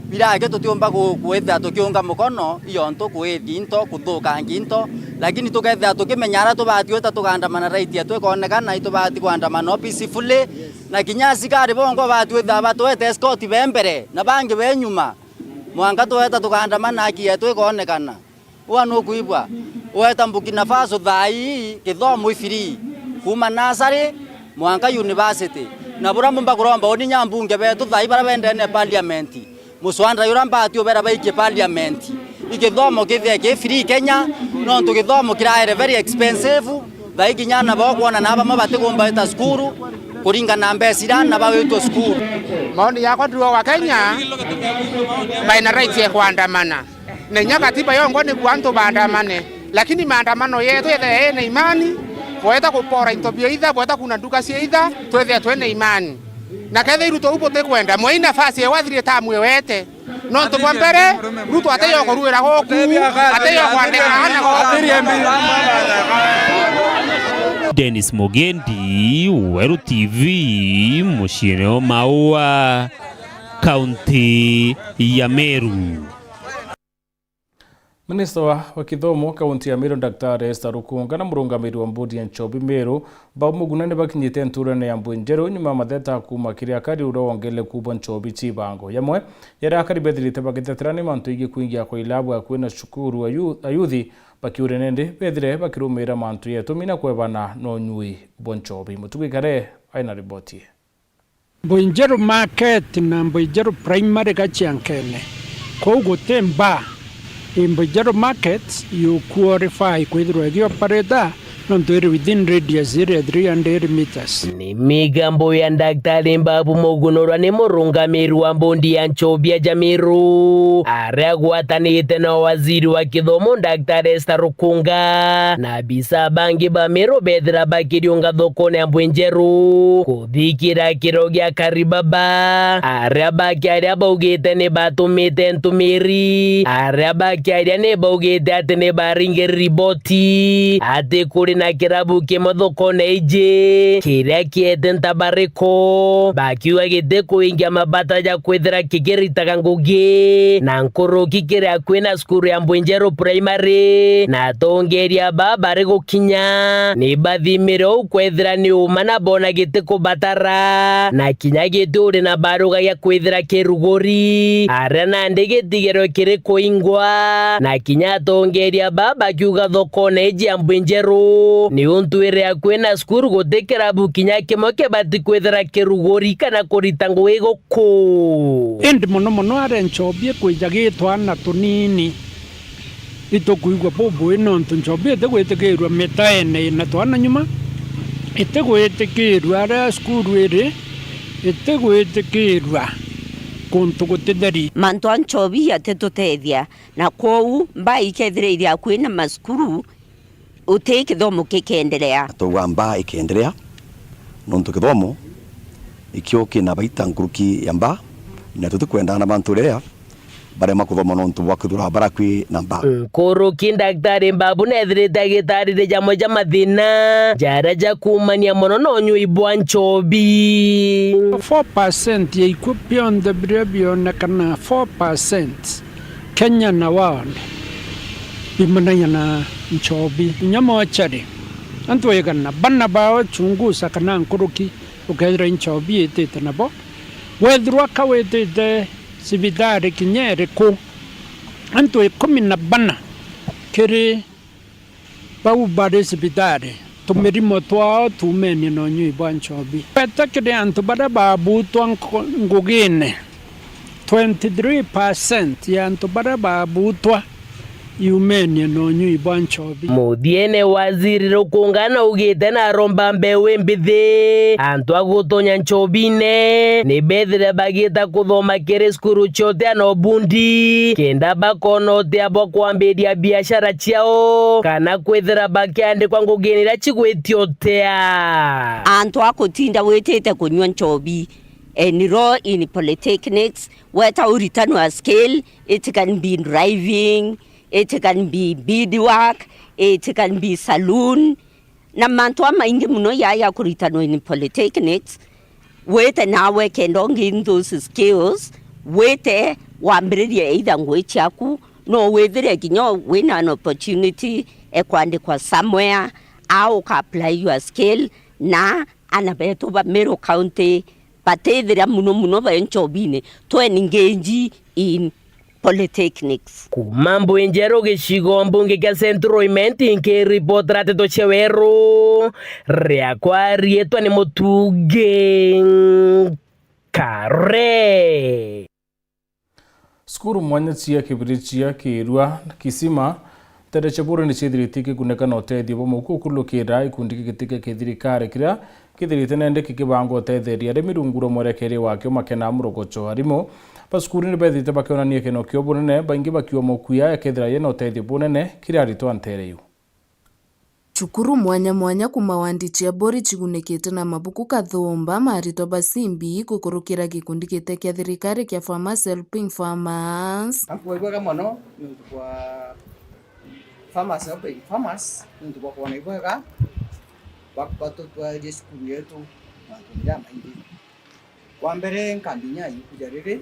biraki tutiumba ku-, kwithira tukiunga mukono iontu kwithi into, kuthukangi into, lakini tukethira tukimenya aria tubati gwita tukaandamana right yetu ikonekana, itubati kuandamana o peacefully, na kinya asikari bongwa bati gwitha batwete escort be mbere, na bangi be nyuma. Mwanka tweta tukaandamana, haki yetu ikoonekana. Ua nukwigua, weta Burkina Faso thaa ii kithomo i free, kuuma nasari mwanka university. Na buria mbumba kuromba uni nya mbunge betu thaa ii baria bendene parliament, muswada juria mbati ubera baikie parliament, i kithomo kithie ki free Kenya, nontu kithomo kiraere very expensive. Thaa ii kinya ana bakwona na bamwe batikumba wita cukuru kuringana na mbeca iria ana bawitwe cukuru. Maoni yakwa ndirwa wa Kenya baina right ya kuandamana. Na inya katiba yongwa ni kwa antu baandamane, lakini maandamano yetu yethire yina imani, bweta kupora into bia itha, bweta kuna nduka cia itha, twethire twina imani. Na kethira Ruto u butikwenda, mwei nafasi ya wathiri tamu ewete. Nontu bwa mbere, Ruto ateyo kuruira goku, ateyo kwandika ana goku. Dennis Mugendi, Weru T V, muciine o Maua, kaunti ya Meru. Minista wa, wa kithomo kaunti ya Meru, Daktari Esther Rukunga, na murungamiri wa mbodi ya Nchobi Meru, Babu Muguna, ni bakinyite nturene ya Mbwinjeru nyuma ya matheta kuuma kiri akari uria wongeleku bwa nchobi cibango. Yamwe yaria akari bethirite bagitetera ni mantu igi kuingia kwa ilabu akui na cukuru ayuthi, bakiuria nindi bethire bakirumira mantu yetumi na kwebana na unyui bwa nchobi. Mutugi Kare aina riboti. Mbuinjeru Market na Mbuinjeru Primary gaciankene. Kuu guti mbaa. I Mbuinjeru Market you qualify kwithirwa igi operator nontu iri within radius iri ya three hundred meters. Ni migambo ya Daktari Mbabu Mugunurwa ni murungamiri wa mbondi ya nchobi ya Jamiru, aria agwatanite na waziri wa kithomo Daktari Esther Rukunga na abisa bangi ba Meru bethira bakiriunga thokone ya Mbwinjeru. Thikira kiro gia Karibaba, aria bakiaria baugite ni batumite ntumiri, aria bakiaria ni baugite ati ni baringiri riboti ati kuri na kirabu kimwe thokone iji kiria kiete ntabariko, bakiuga gitikuingia mabata ja kwithira kikiritaga ngugi na nkuruki kiria kwina cukuru ya Mbwinjeru Primary, na atongeria baa bari gukinya ni bathimire uu kwethira ni uma na boona gitikubatara, na kinya giti uri na barugagia kwithira kiruguri, aria nandi gitigerwe kiri kuingwa, na kinya atongeria baa bakiuga thokone iji ya Mbwinjeru, niuntu iria kwina cukuru guti kirabu kinya kimwe kibati kwithira kiruguri kana kurita ngugi guku. Indi mono mono aria nchobi ikwija gi twana tunini, itukwigua bubui nontu nchobi itigwitikirua mitaene ina twana nyuma, itigwitikirua aria cukuru iri, itigwitikirua kuntu gutitheri. Mantu a nchobi jatitutethia, na kwoou mbaa ikethira iri akui na macukuru, uti kithomo kikenderea. Twauga mbaa ikenderea, nontu kithomo ikio kina baita nkuruki ya mbaa, na tutikwenda na bantu riria barema kuthoma nontu bwa kwithirwa barakui na mbaa. Nkuruki Daktari Mbabu nethirite agitaririja jamwe ja mathina jaria jakuumania mono na unyui bwa nchobi. Four percent ya ikuu bionthe biria bionekana, four percent Kenya na world biumanagia na nchobi. Kinya mochari, antu igana bana baochunguza kana nkuruki ukethira i nchobi itite nabo. Wethirwa ka witite cibitari kinya iriku, antu ikumi na bana kiri bau bari cibitari, tumirimo twao tuumenie na unyui bwa nchobi. Weta kiri antu baria baabutwa nko-, ngugine, twenty-three percent ya antu baria baabutwa iumenie na unyui bwa nchobi. Muthiene, Waziri Rukunga naugite na aromba mbeu imbithi antu a gutonya nchobine ni bethire bagiita kuthoma kiri cukuru cia utea na ubundi, kenda bakona utea bwa kwambiria biashara ciao, kana kwithira bakiandikwa ngugine iria cigwitie utea. Antu a gutinda witite kunyua nchobi, enroll in polytechnics, weta uritanwa skill, it can be driving, it can be beadwork, it can be saloon, na mantu amaingi mono ya, ya kuritanwa in polytechnics. Wite nawe kenda u gain those skills, wite wambiririe either ngui ciaku, no withire kinya wina an opportunity e kwandikwa somewhere, au uka apply your skill, na ana betu ba Meru County batithira muno muno be nchobine, to engage in Polytechnics. Kuuma Mbuinjeru gicigo mbunge kia Central Imenti, nkiripotera nteto cia weru, riakwa riitwa ni Mutungi Nkare. Cukuru mwanya cia Kibirichia, Kirua, Kisima, nteere cia Buuri ni ciithirite ikigunika na utethio bwa mauku kukurukira gikundi gigiti kia kithirikari kiria kithirite nende kikibanga utetheria arimi rungu rwa mwerekeria wakio Makena Murogocho. Arimu ba cukuru ni bethite bakionania keno kio bunene, baingi bakiuga mauku yaya yakethira yina utethio bunene kiri aritwa a nteere iu. Cukuru mwanya mwanya kuuma wandi cia Buuri cigunikite na mabuku kathumba ma aritwa ba C B E gukurukira gikundi giti kia thirikari kia Farmers Helping Farmers. Nkuuga ibwega mono niuntu bwa Farmers Helping Farmers, niuntu bwa kwona ibwega ba-, batutwarie cukuru yetu mantune jamaingi. Wa mbere, nkambinya ibuku ja riri,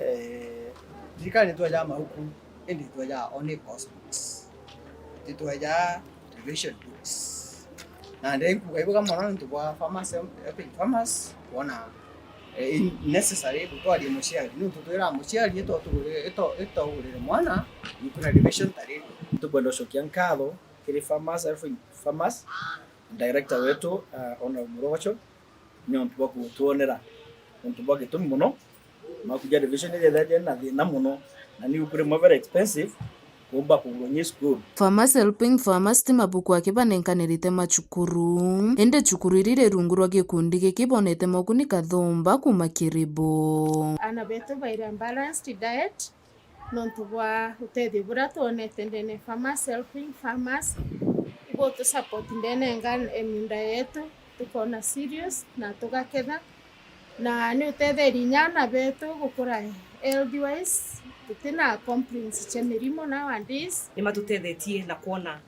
eh, thirikari nitwejaa mauku, indi itwejaa only course books. Titwejaa revision books. Na ndi nkuuga ibwega mono niuntu bwa farmers, helping farmers, kwona, eh, i necessary gutwaria muciari. Niuntu twiraa muciari, ito tugurire, ito, ito ugurire mwana ibuku na revision ta riri. Tukwenda gucokia nkatho kiri farmers, helping farmers, director wetu, uh, Honorable Murogocho, niuntu bwa gutwonera untu bwa gitumi mono. Makuja revision iria ethira jena thina mono, na ni ukuri mwa very expensive kuumba kugurwa nyi cukuru. Farmers Helping Farmers ti mabuku aki banenkanirite macukuru, indi cukuru iri iri rungu rwa gikundi giki bonete moguni kathumba kuuma kiri bo. Aana betu baire balanced diet, nontu bwa utethio buria twonete ndene Farmers Helping Farmers, ibutu support ndene nga-, e miunda yetu, tukona cereals na tugaketha, na ni utetheria inya aana betu gukura health wise, tutina complaints cia mirimo nowadays. Ni matutethetie na kwona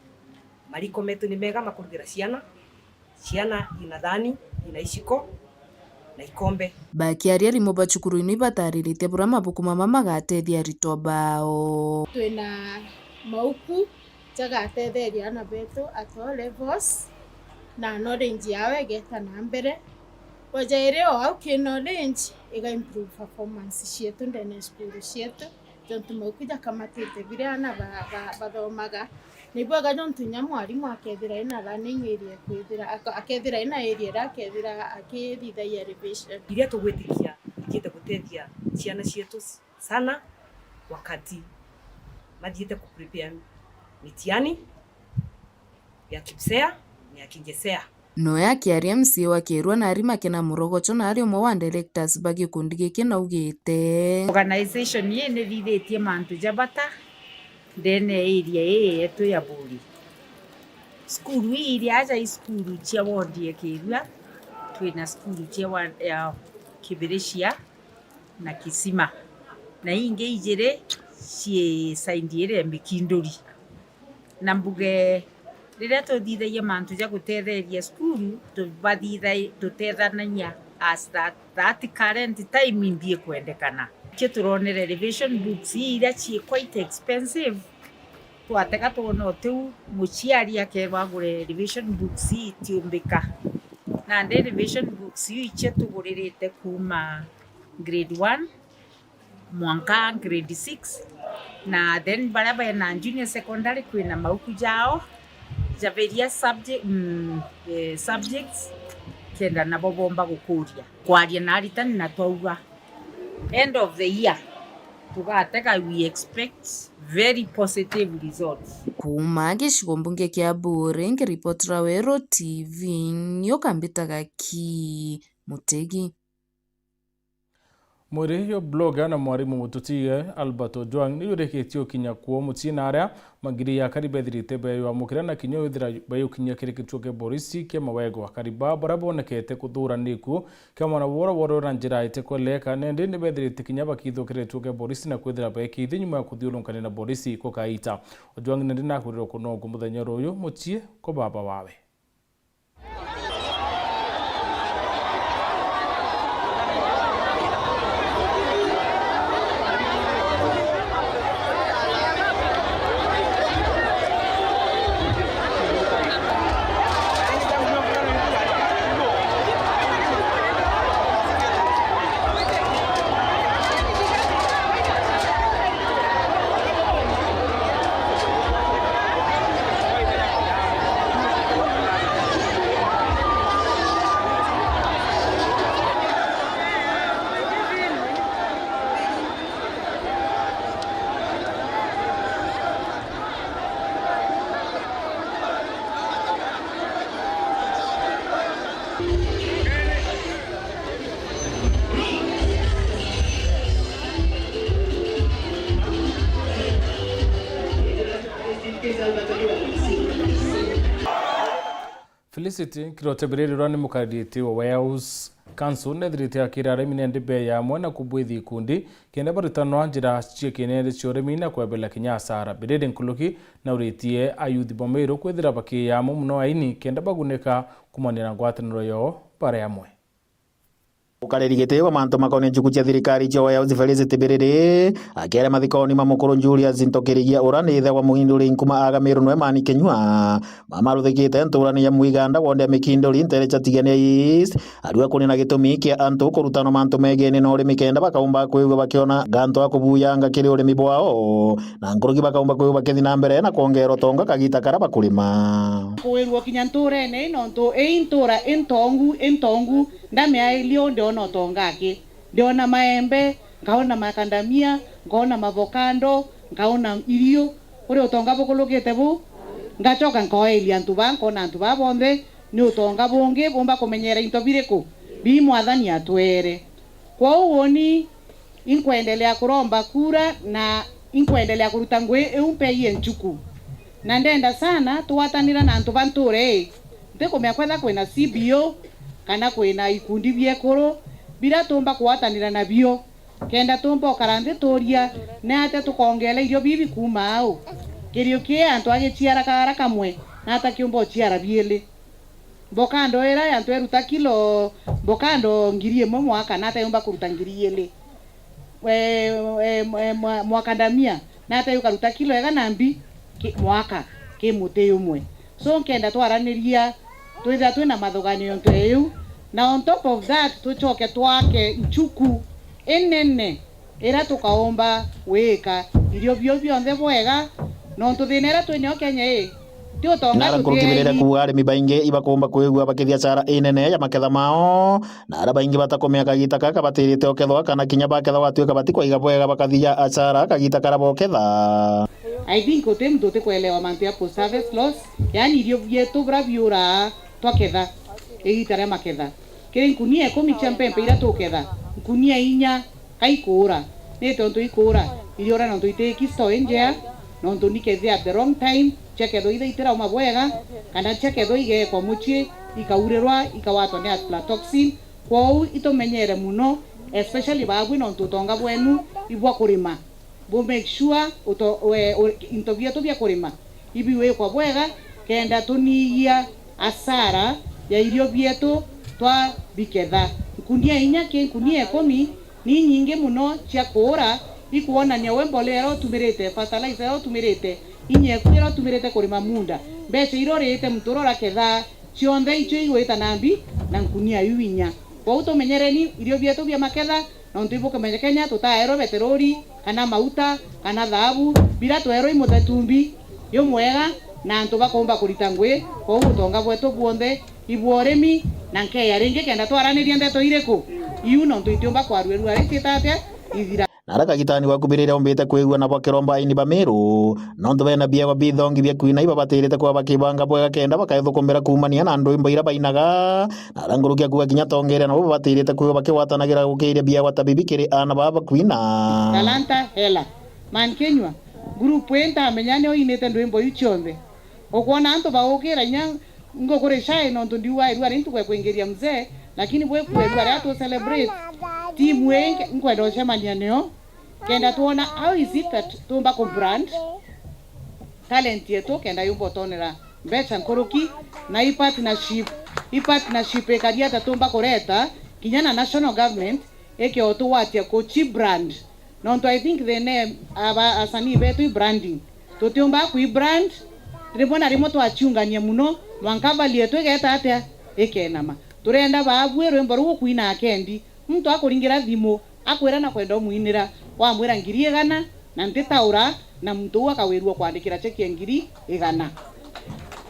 mariko metu ni mega makurugira ciana, ciana ina thani, ina iciko na ikombe. Bakiaria, arimu ba cukuru ino ibatariritie buria mabuku mama magatethia aritwa bao. Twina mauku jagatetheria aana betu at all levels, na knowledge yao igeta na mbere. Wajairi o au ki knowledge iga improve performance cietu ndene ya cukuru cietu. Jontu mauku jakamatite biria aana ba-, ba-, bathomaga. Ni bwega jontu inya mwarimu akethira ina learning area, kwithira, aka-, akethira ina area iria akethira akithithagia revision. Iria tugwitikia ijite gutethia ciana cietu sana wakati mathiite ku prepare mitiani ya KPSEA na ya KJSEA. Noe akiaria, M C A wa Kirua Nari Makena Murogocho na ari umwe wa directors ba gikundi giki naugite, organization ii ni thithitie mantu ja bata ndene ya area ii yetu ya Buuri. Cukuru ii iri aja i cukuru cia ward ya Kirua, twina cukuru cia wa-, ya Kibirichia na Kisima, na ingi ijiri cii side iria ya Mikinduri. Na mbuge, riria tuthithagia mantu ja gutetheria cukuru, tubathithai-, tutethanagia as that, that current time imbi ikwendekana. Kio turonere revision books ii iria cii quite expensive, twatega twona utiu muciari akeerwa agure revision books ii itiumbika. Nandi revision books iu icio tuguririte kuuma grade one mwanka grade six, na then baria bena junior secondary kwina mauku jao ja various subject, mm, eh, subjects, kenda nabo bomba gukuria. Kwaria na aritani na twauga end of the year tugatega, we expect very positive results. Kuuma gicigo mbunge kia Buuri, nkiripotera Weru T V, ni ukambitaga ki Mutegi. Mwiri yo blogger na mwarimu mututige Albert Ojwang ni yurikitie ukinya kuo mucii na aria magiri ya akari bethirite beyamukira na kinya withira beyukinyia kiri gituo kia borisi kia Mawego. Akari ba baria bonekete kuthuraniku kia mwana wora wora na njira itikweleka, nindi ni bethirite kinya bakithukira gituo kia borisi na kwithira bekithi nyuma ya kuthiurunkania na borisi kukaita. Ojwang nindi nakwirirwe kunogu muthenya uyu mucii kwa baba wawe. Felicity Kirote Biriri uria ni mukariri wa Warehouse Council nethirite akira arimi nende mbee ya amwe na kubwithia ikundi kenda barutanwa njira cia kinende cia urimi na kwebela kinya asara. Biriri nkuruki nauritie ayuthi ba Meru kwithira bakiya amwe muno aini kenda bagunika kumania na ngwataniro yao bari amwe. Ukariri giti wa mantu makonie nchuku cia thirikari cia Warehouse Felicity Biriri akiaria mathikoni ma mukuru Julius Ntokirigia uria ni ithe wa muhinduri nkuma aga Meru no Emani Kinyua mamaruthikite nturani ya Mwiganda wonde ya Mikinduri ntere cha Tigania East, arua kunina gitumi kia antu kurutanwa mantu megene na urimi kenda bakaumba kwigua bakiona gantu ga kubuyanga kiri urimi bwao, na nkuruki bakaumba kwigua bakithi na mbere na kwongera utonga kagita karia bakurima. Kuwirua kinya nturene ii, nontu ii ntura intongu, intongu, ndamiairie uu ndiona utonga aki. Ndiona maembe, nkaona makandamia, nkaona mavokando, nkaona irio. Uria utonga bukurukite bu, ngachoka nkoelia antu baa, nkona antu baa bonthe ni utonga bungi bumba kumenyera into biriku bii Mwathani atwere. Kwou uuni inkwendelea kuromba kura na inkwendelea kuruta ngui iu mpeie nchuku. Na ndenda sana tugwatanira na antu ba ntuura ii. Ntikumenya kwetha kwina C B O kana kwina ikundi biekuru biria tuumba kugwatanira nabio, kenda tuumba ukara nthi tuuria ni atia tukoongeera irio bibi kuuma au. Kirio kii antu agiciara kaara kamwe, na ata kiumba uciara biili? Mbokando ira ya antu iruta kilo mbokando ngiri imwe mwaka, na ata yumba kuruta ngiri iili? Eh, eh, eh, mwa-, mwakandamia, na ata yukaruta kilo igana mbi ki-, mwaka ki muti umwe? So, nkenda twaraniria, twithira twina mathuganio ntu iu, na on top of that, tucoke twake nchuku inene iria tukaumba gwika irio bio bionthe bwega, nontu thina iria twinayo Kenya ii, ti utonga. Nara nkuruki birire kuuga arimi baingi ibakumba kwigua bakithia cara inene ya maketha mao, na aria baingi batakumea kagita kaka batirite ukethwa kana kinya bakethwa gwatuika batikwaiga bwega bakathia acara kagita karia boketha. I think uti muntu utikwelewa mantu ya post harvest loss, yaani irio bietu buria biuraa twaketha igita ria maketha. Kiri nkunia ikumi cia mpempe iria tuketha, nkunia inya ka ikuura. Ni tontu ikuura, iriura nontu itiiki store injea, nontu nikethia at the wrong time, ciakethwa itha itirauma bwega, kana ciakethwa igeekwa mucii, ikaurirwa, ikawatwa ni aflatoxin. Kwou itumenyere muno, especially baabui nontu utonga bwenu ibwa kurima. Bu make sure uto-, we, u-, into bietu bia kurima ibiwikwa bwega, kenda tunyiia asara ya irio bietu twabiketha. Nkunia inya ki nkunia ikumi ni inyingi muno cia kuura, ikwonania we mbolea iria utumirite, fertilizer iria utumirite, inyeku iria utumirite kurima munda, mbeca iria uriite muntu uria uraketha, cionthe icio igwita na mbi na nkunia iu inya. Kwou tumenyereni irio bietu bia maketha, nontu ibukumenya Kenya tutaerwe beterori, kana mauta, kana thaabu, biria twerwe i muthetumbi jumwega, na antu bakumba kurita ngui, kwou utonga bwetu bwonthe ibwa urimi. Na nkeya ringi kenda twaraniria ndeto iriku iu, nontu itiumba kwaruerua ri ciita atia ithira. Na aria kagitani waku birire umbite kwigua nabo akiromba aini ba Miru, nontu bena biegwa bithongi bia kwina ibabatirite kuba bakibanga bwega kenda bakaithukumira kuumania na ndwimbo iria bainaga. Na aria nguruki akuuga kinya tongeria nabo babatirite kwigua bakigwatanagira gukiiria biegwa ta bibi kiri aana baa bakwina. Talanta Hela. Man Kinyua, group ii ntamenya nio inite ndwimbo iu cionthe. Ukwona antu bagukira inya ngukuri shai nontu ndiuga irua ri ntuku ya kuingiria mzee, lakini bwikua irua ria tu celebrate. Timu ii nkwenda ucemania nio, kenda twona how is it that tumba ku brand talent yetu, kenda yumba utonera mbeca nkuruki, na i partnership, i partnership ikari ata tumba kureta kinya na national government ike utugwatia ku chi brand. Nontu I think the name aba asanii betu i branding. Tutiumba kwi brand, rimwe na rimwe twaciungania muno, mwanka value yetu igeta atia? Ikenama. Turenda baabue rwimbo ruu ukwina akendi, muntu akuringira thimu, akwira na kwenda umwinira, wamwira ngiri igana, na ntitaura, na muntu uu akawirua kwandikira cheki ya ngiri igana.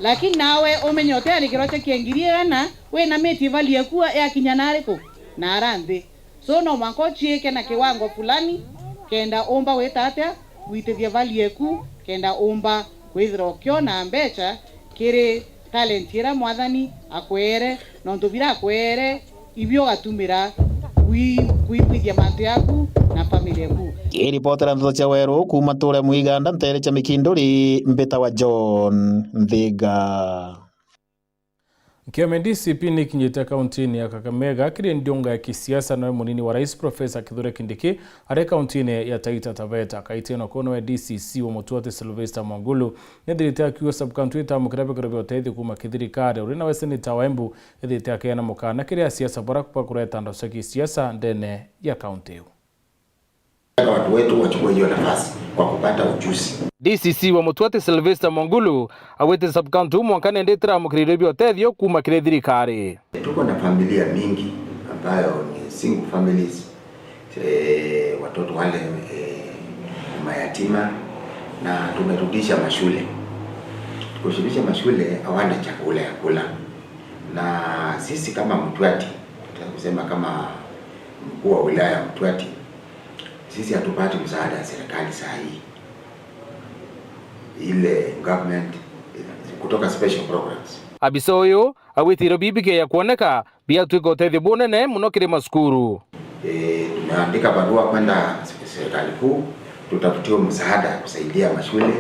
Lakini nawe umenye utiandikirwa cheki ya ngiri igana, winamitie value yaku yakinya na ariku? Na ara nthi. So, no mwanka uciike na kiwango fulani, kenda umba gwita atia, gwitithia value eku, kenda umba kwithira ukiona mbeca kiri talent iria Mwathani akweere, nontu biria akweere, ibio ugatumira kwi-, kwiguithia mantu yaku na family yaku. Kiripotera nteto cia Weru kuuma Tuure Mwiganda, nteere cia Mikinduri, mbitawa John Nthiga. Kiama D C P nikinyite kauntiine ya Kakamega kiri ndiunga ya kisiasa, nawe munini wa rais Professor Kithure Kindiki ari kauntiine ya Taita Taveta. Kaitene kuu nawe D C C wa Mutwati Sylvester Mwangulu nethirite akiuga sub-county itamukira bikaro bia utethio kuuma kithirikari, uri nawe seneta wa Embu ethite akeana mukana kiri asiasa bara bakureta ndeto cia kisiasa ndene ya kaunti iu. Watu wetu wachukue hiyo nafasi kwa kupata ujuzi. D C C wa Mutwati Sylvester Mwangulu augite sub-county iu mwanka nende itiramukira irio bia utethio kuuma kiri thirikari. Tuko na familia mingi ambayo ni single families, eh, watoto wale, eh, ni mayatima, na tumerudisha mashule. Kushirikisha mashule hawana chakula ya kula. Na sisi kama Mutwati, nataka kusema kama mkuu wa wilaya ya Mutwati, sisi hatupati msaada ya serikali saa hii. Ile government, kutoka special programs. Abisa uyu augite irio bibi bikeya kwoneka biatwika utethio bunene muno kiri masukuru. Eh, tumeandika barua kwenda serikali kuu, tutafutiwe msaada kusaidia mashule,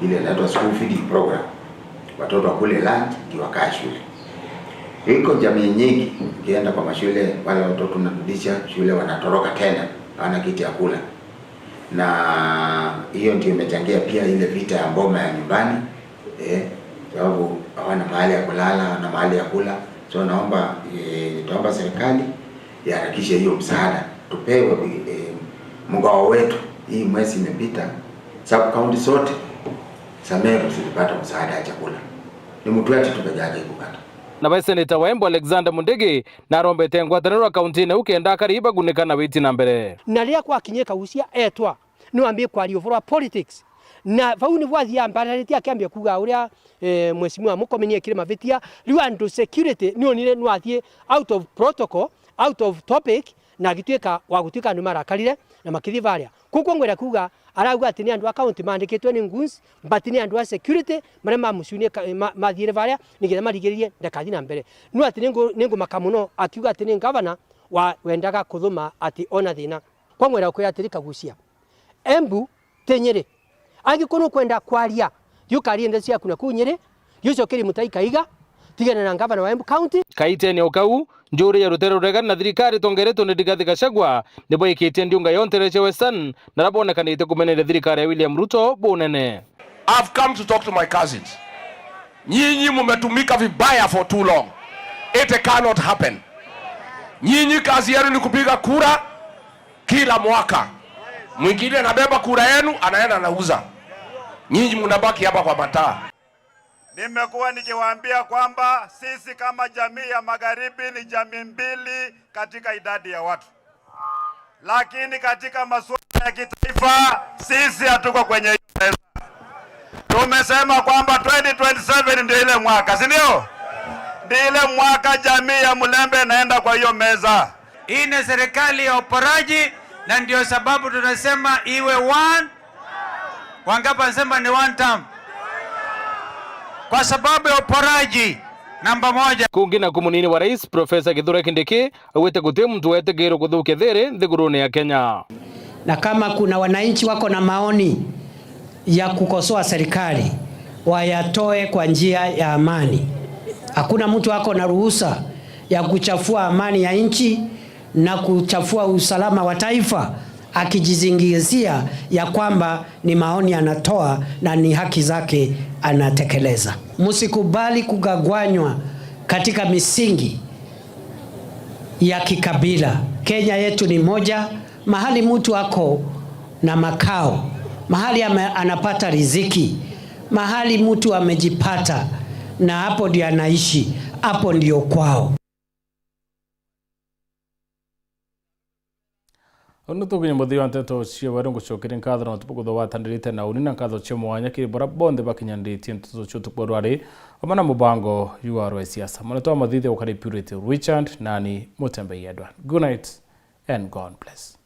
ile inaitwa school feeding program. Watoto wakule lunch, ndio wakae shule. Iko jamii nyingi, ukienda kwa mashule, wale watoto tunarudisha shule wanatoroka tena, hawana kitu ya kula. Na hiyo ndio imechangia pia ile vita ya boma ya nyumbani, eh, sababu hawana mahali ya kulala, hawana mahali ya kula. So naomba, eh, tuomba serikali iharakishe hiyo msaada. Tupewe, eh, mgao wetu. Hii mwezi imepita, sub-county zote za Meru zilipata msaada ya chakula. Ni Mutwati tu peke yake ikupata. Nawe seneta wa Embu Alexander Mundigi narombete ngwataniro ya kauntiine iu kenda akari bagunika na witi na mbere. Na riria kwakinyire Kagucia etwa, niwambie kwaria uvoro wa politics. Na vau nivo athia ambararitie akiambia kuuga uria, eh, Mheshimiwa Murkomen ekire mavitia, riu andu security nionire nwathie out of protocol, out of topic, na agituika wa gutuika andu marakarire na makithii varia. Koguo ngwenda kuuga, arauga ati ni andu a county maandikitwe ni goons, but ni andu a security maria mamucunie ka-, ma-, mathiire varia nigetha marigiririe ndakathi na mbere. No ati ningu-, ningumaka muno akiuga ati ni ngavana wa wendaga kuthuma ati ona thina. Kwa ngwenda kwira atiri Kagucia, Embu ti Nyeri. Angikorwo nukwenda kwaria, thiukarie ndeto ciaku na kuu Nyeri, thiucokerie Mutai Kaiga, tigana na ngavana wa Embu County. Kaitene o kau, njuri ya rutere ruregani na thirikari itongeretwe ni Rigathi Gachagua nibo ikitie ndiunga yonthe ya Western, na rabonekanite kumeneria thirikari ya William Ruto bunene. I've come to talk to my cousins. Nyinyi mumetumika vibaya for too long. It cannot happen. Nyinyi kazi yenu ni kupiga kura kila mwaka. Mwingine anabeba kura yenu, anaenda anauza. Nyinyi mnabaki hapa kwa mataa. Nimekuwa nikiwaambia kwamba sisi kama jamii ya Magharibi ni jamii mbili katika idadi ya watu. Lakini katika masuala ya kitaifa, sisi hatuko kwenye hiyo meza. Tumesema kwamba twenty twenty-seven ndio ile mwaka, si ndio? Ndio ile mwaka jamii ya Mlembe inaenda kwa hiyo meza. Hii ni serikali ya uporaji, na ndio sababu tunasema iwe one. Wangapi wanasema ni one term? Kwa sababu ya uporaji, namba moja. Kungi naku munini wa rais, Professor Kithure Kindiki, augite guti muntu wetigirwe kuthukia thiri nthigurune ya Kenya. Na kama kuna wananchi wako na maoni ya kukosoa serikali, wayatoe kwa njia ya amani. Hakuna mtu ako na ruhusa ya kuchafua amani ya nchi na kuchafua usalama wa taifa akijizingizia ya kwamba ni maoni anatoa na ni haki zake anatekeleza. Msikubali kugagwanywa katika misingi ya kikabila. Kenya yetu ni moja, mahali mtu ako na makao, mahali ame-, anapata riziki, mahali mtu amejipata, na hapo ndio anaishi, hapo ndio kwao. Unu tukinya muthia wa nteto cia bari, ngucokeria nkatho na utuku kutho watanirite na uni, na nkatho cia mwanya kiri bara bonthe bakinyanitie nteto cia utuku bwa rwari, amwe na mubango jwa rwa siasa. Mwana twa mathithe ukari Purity Richard, nani Mutembei Edward. Good night and God bless.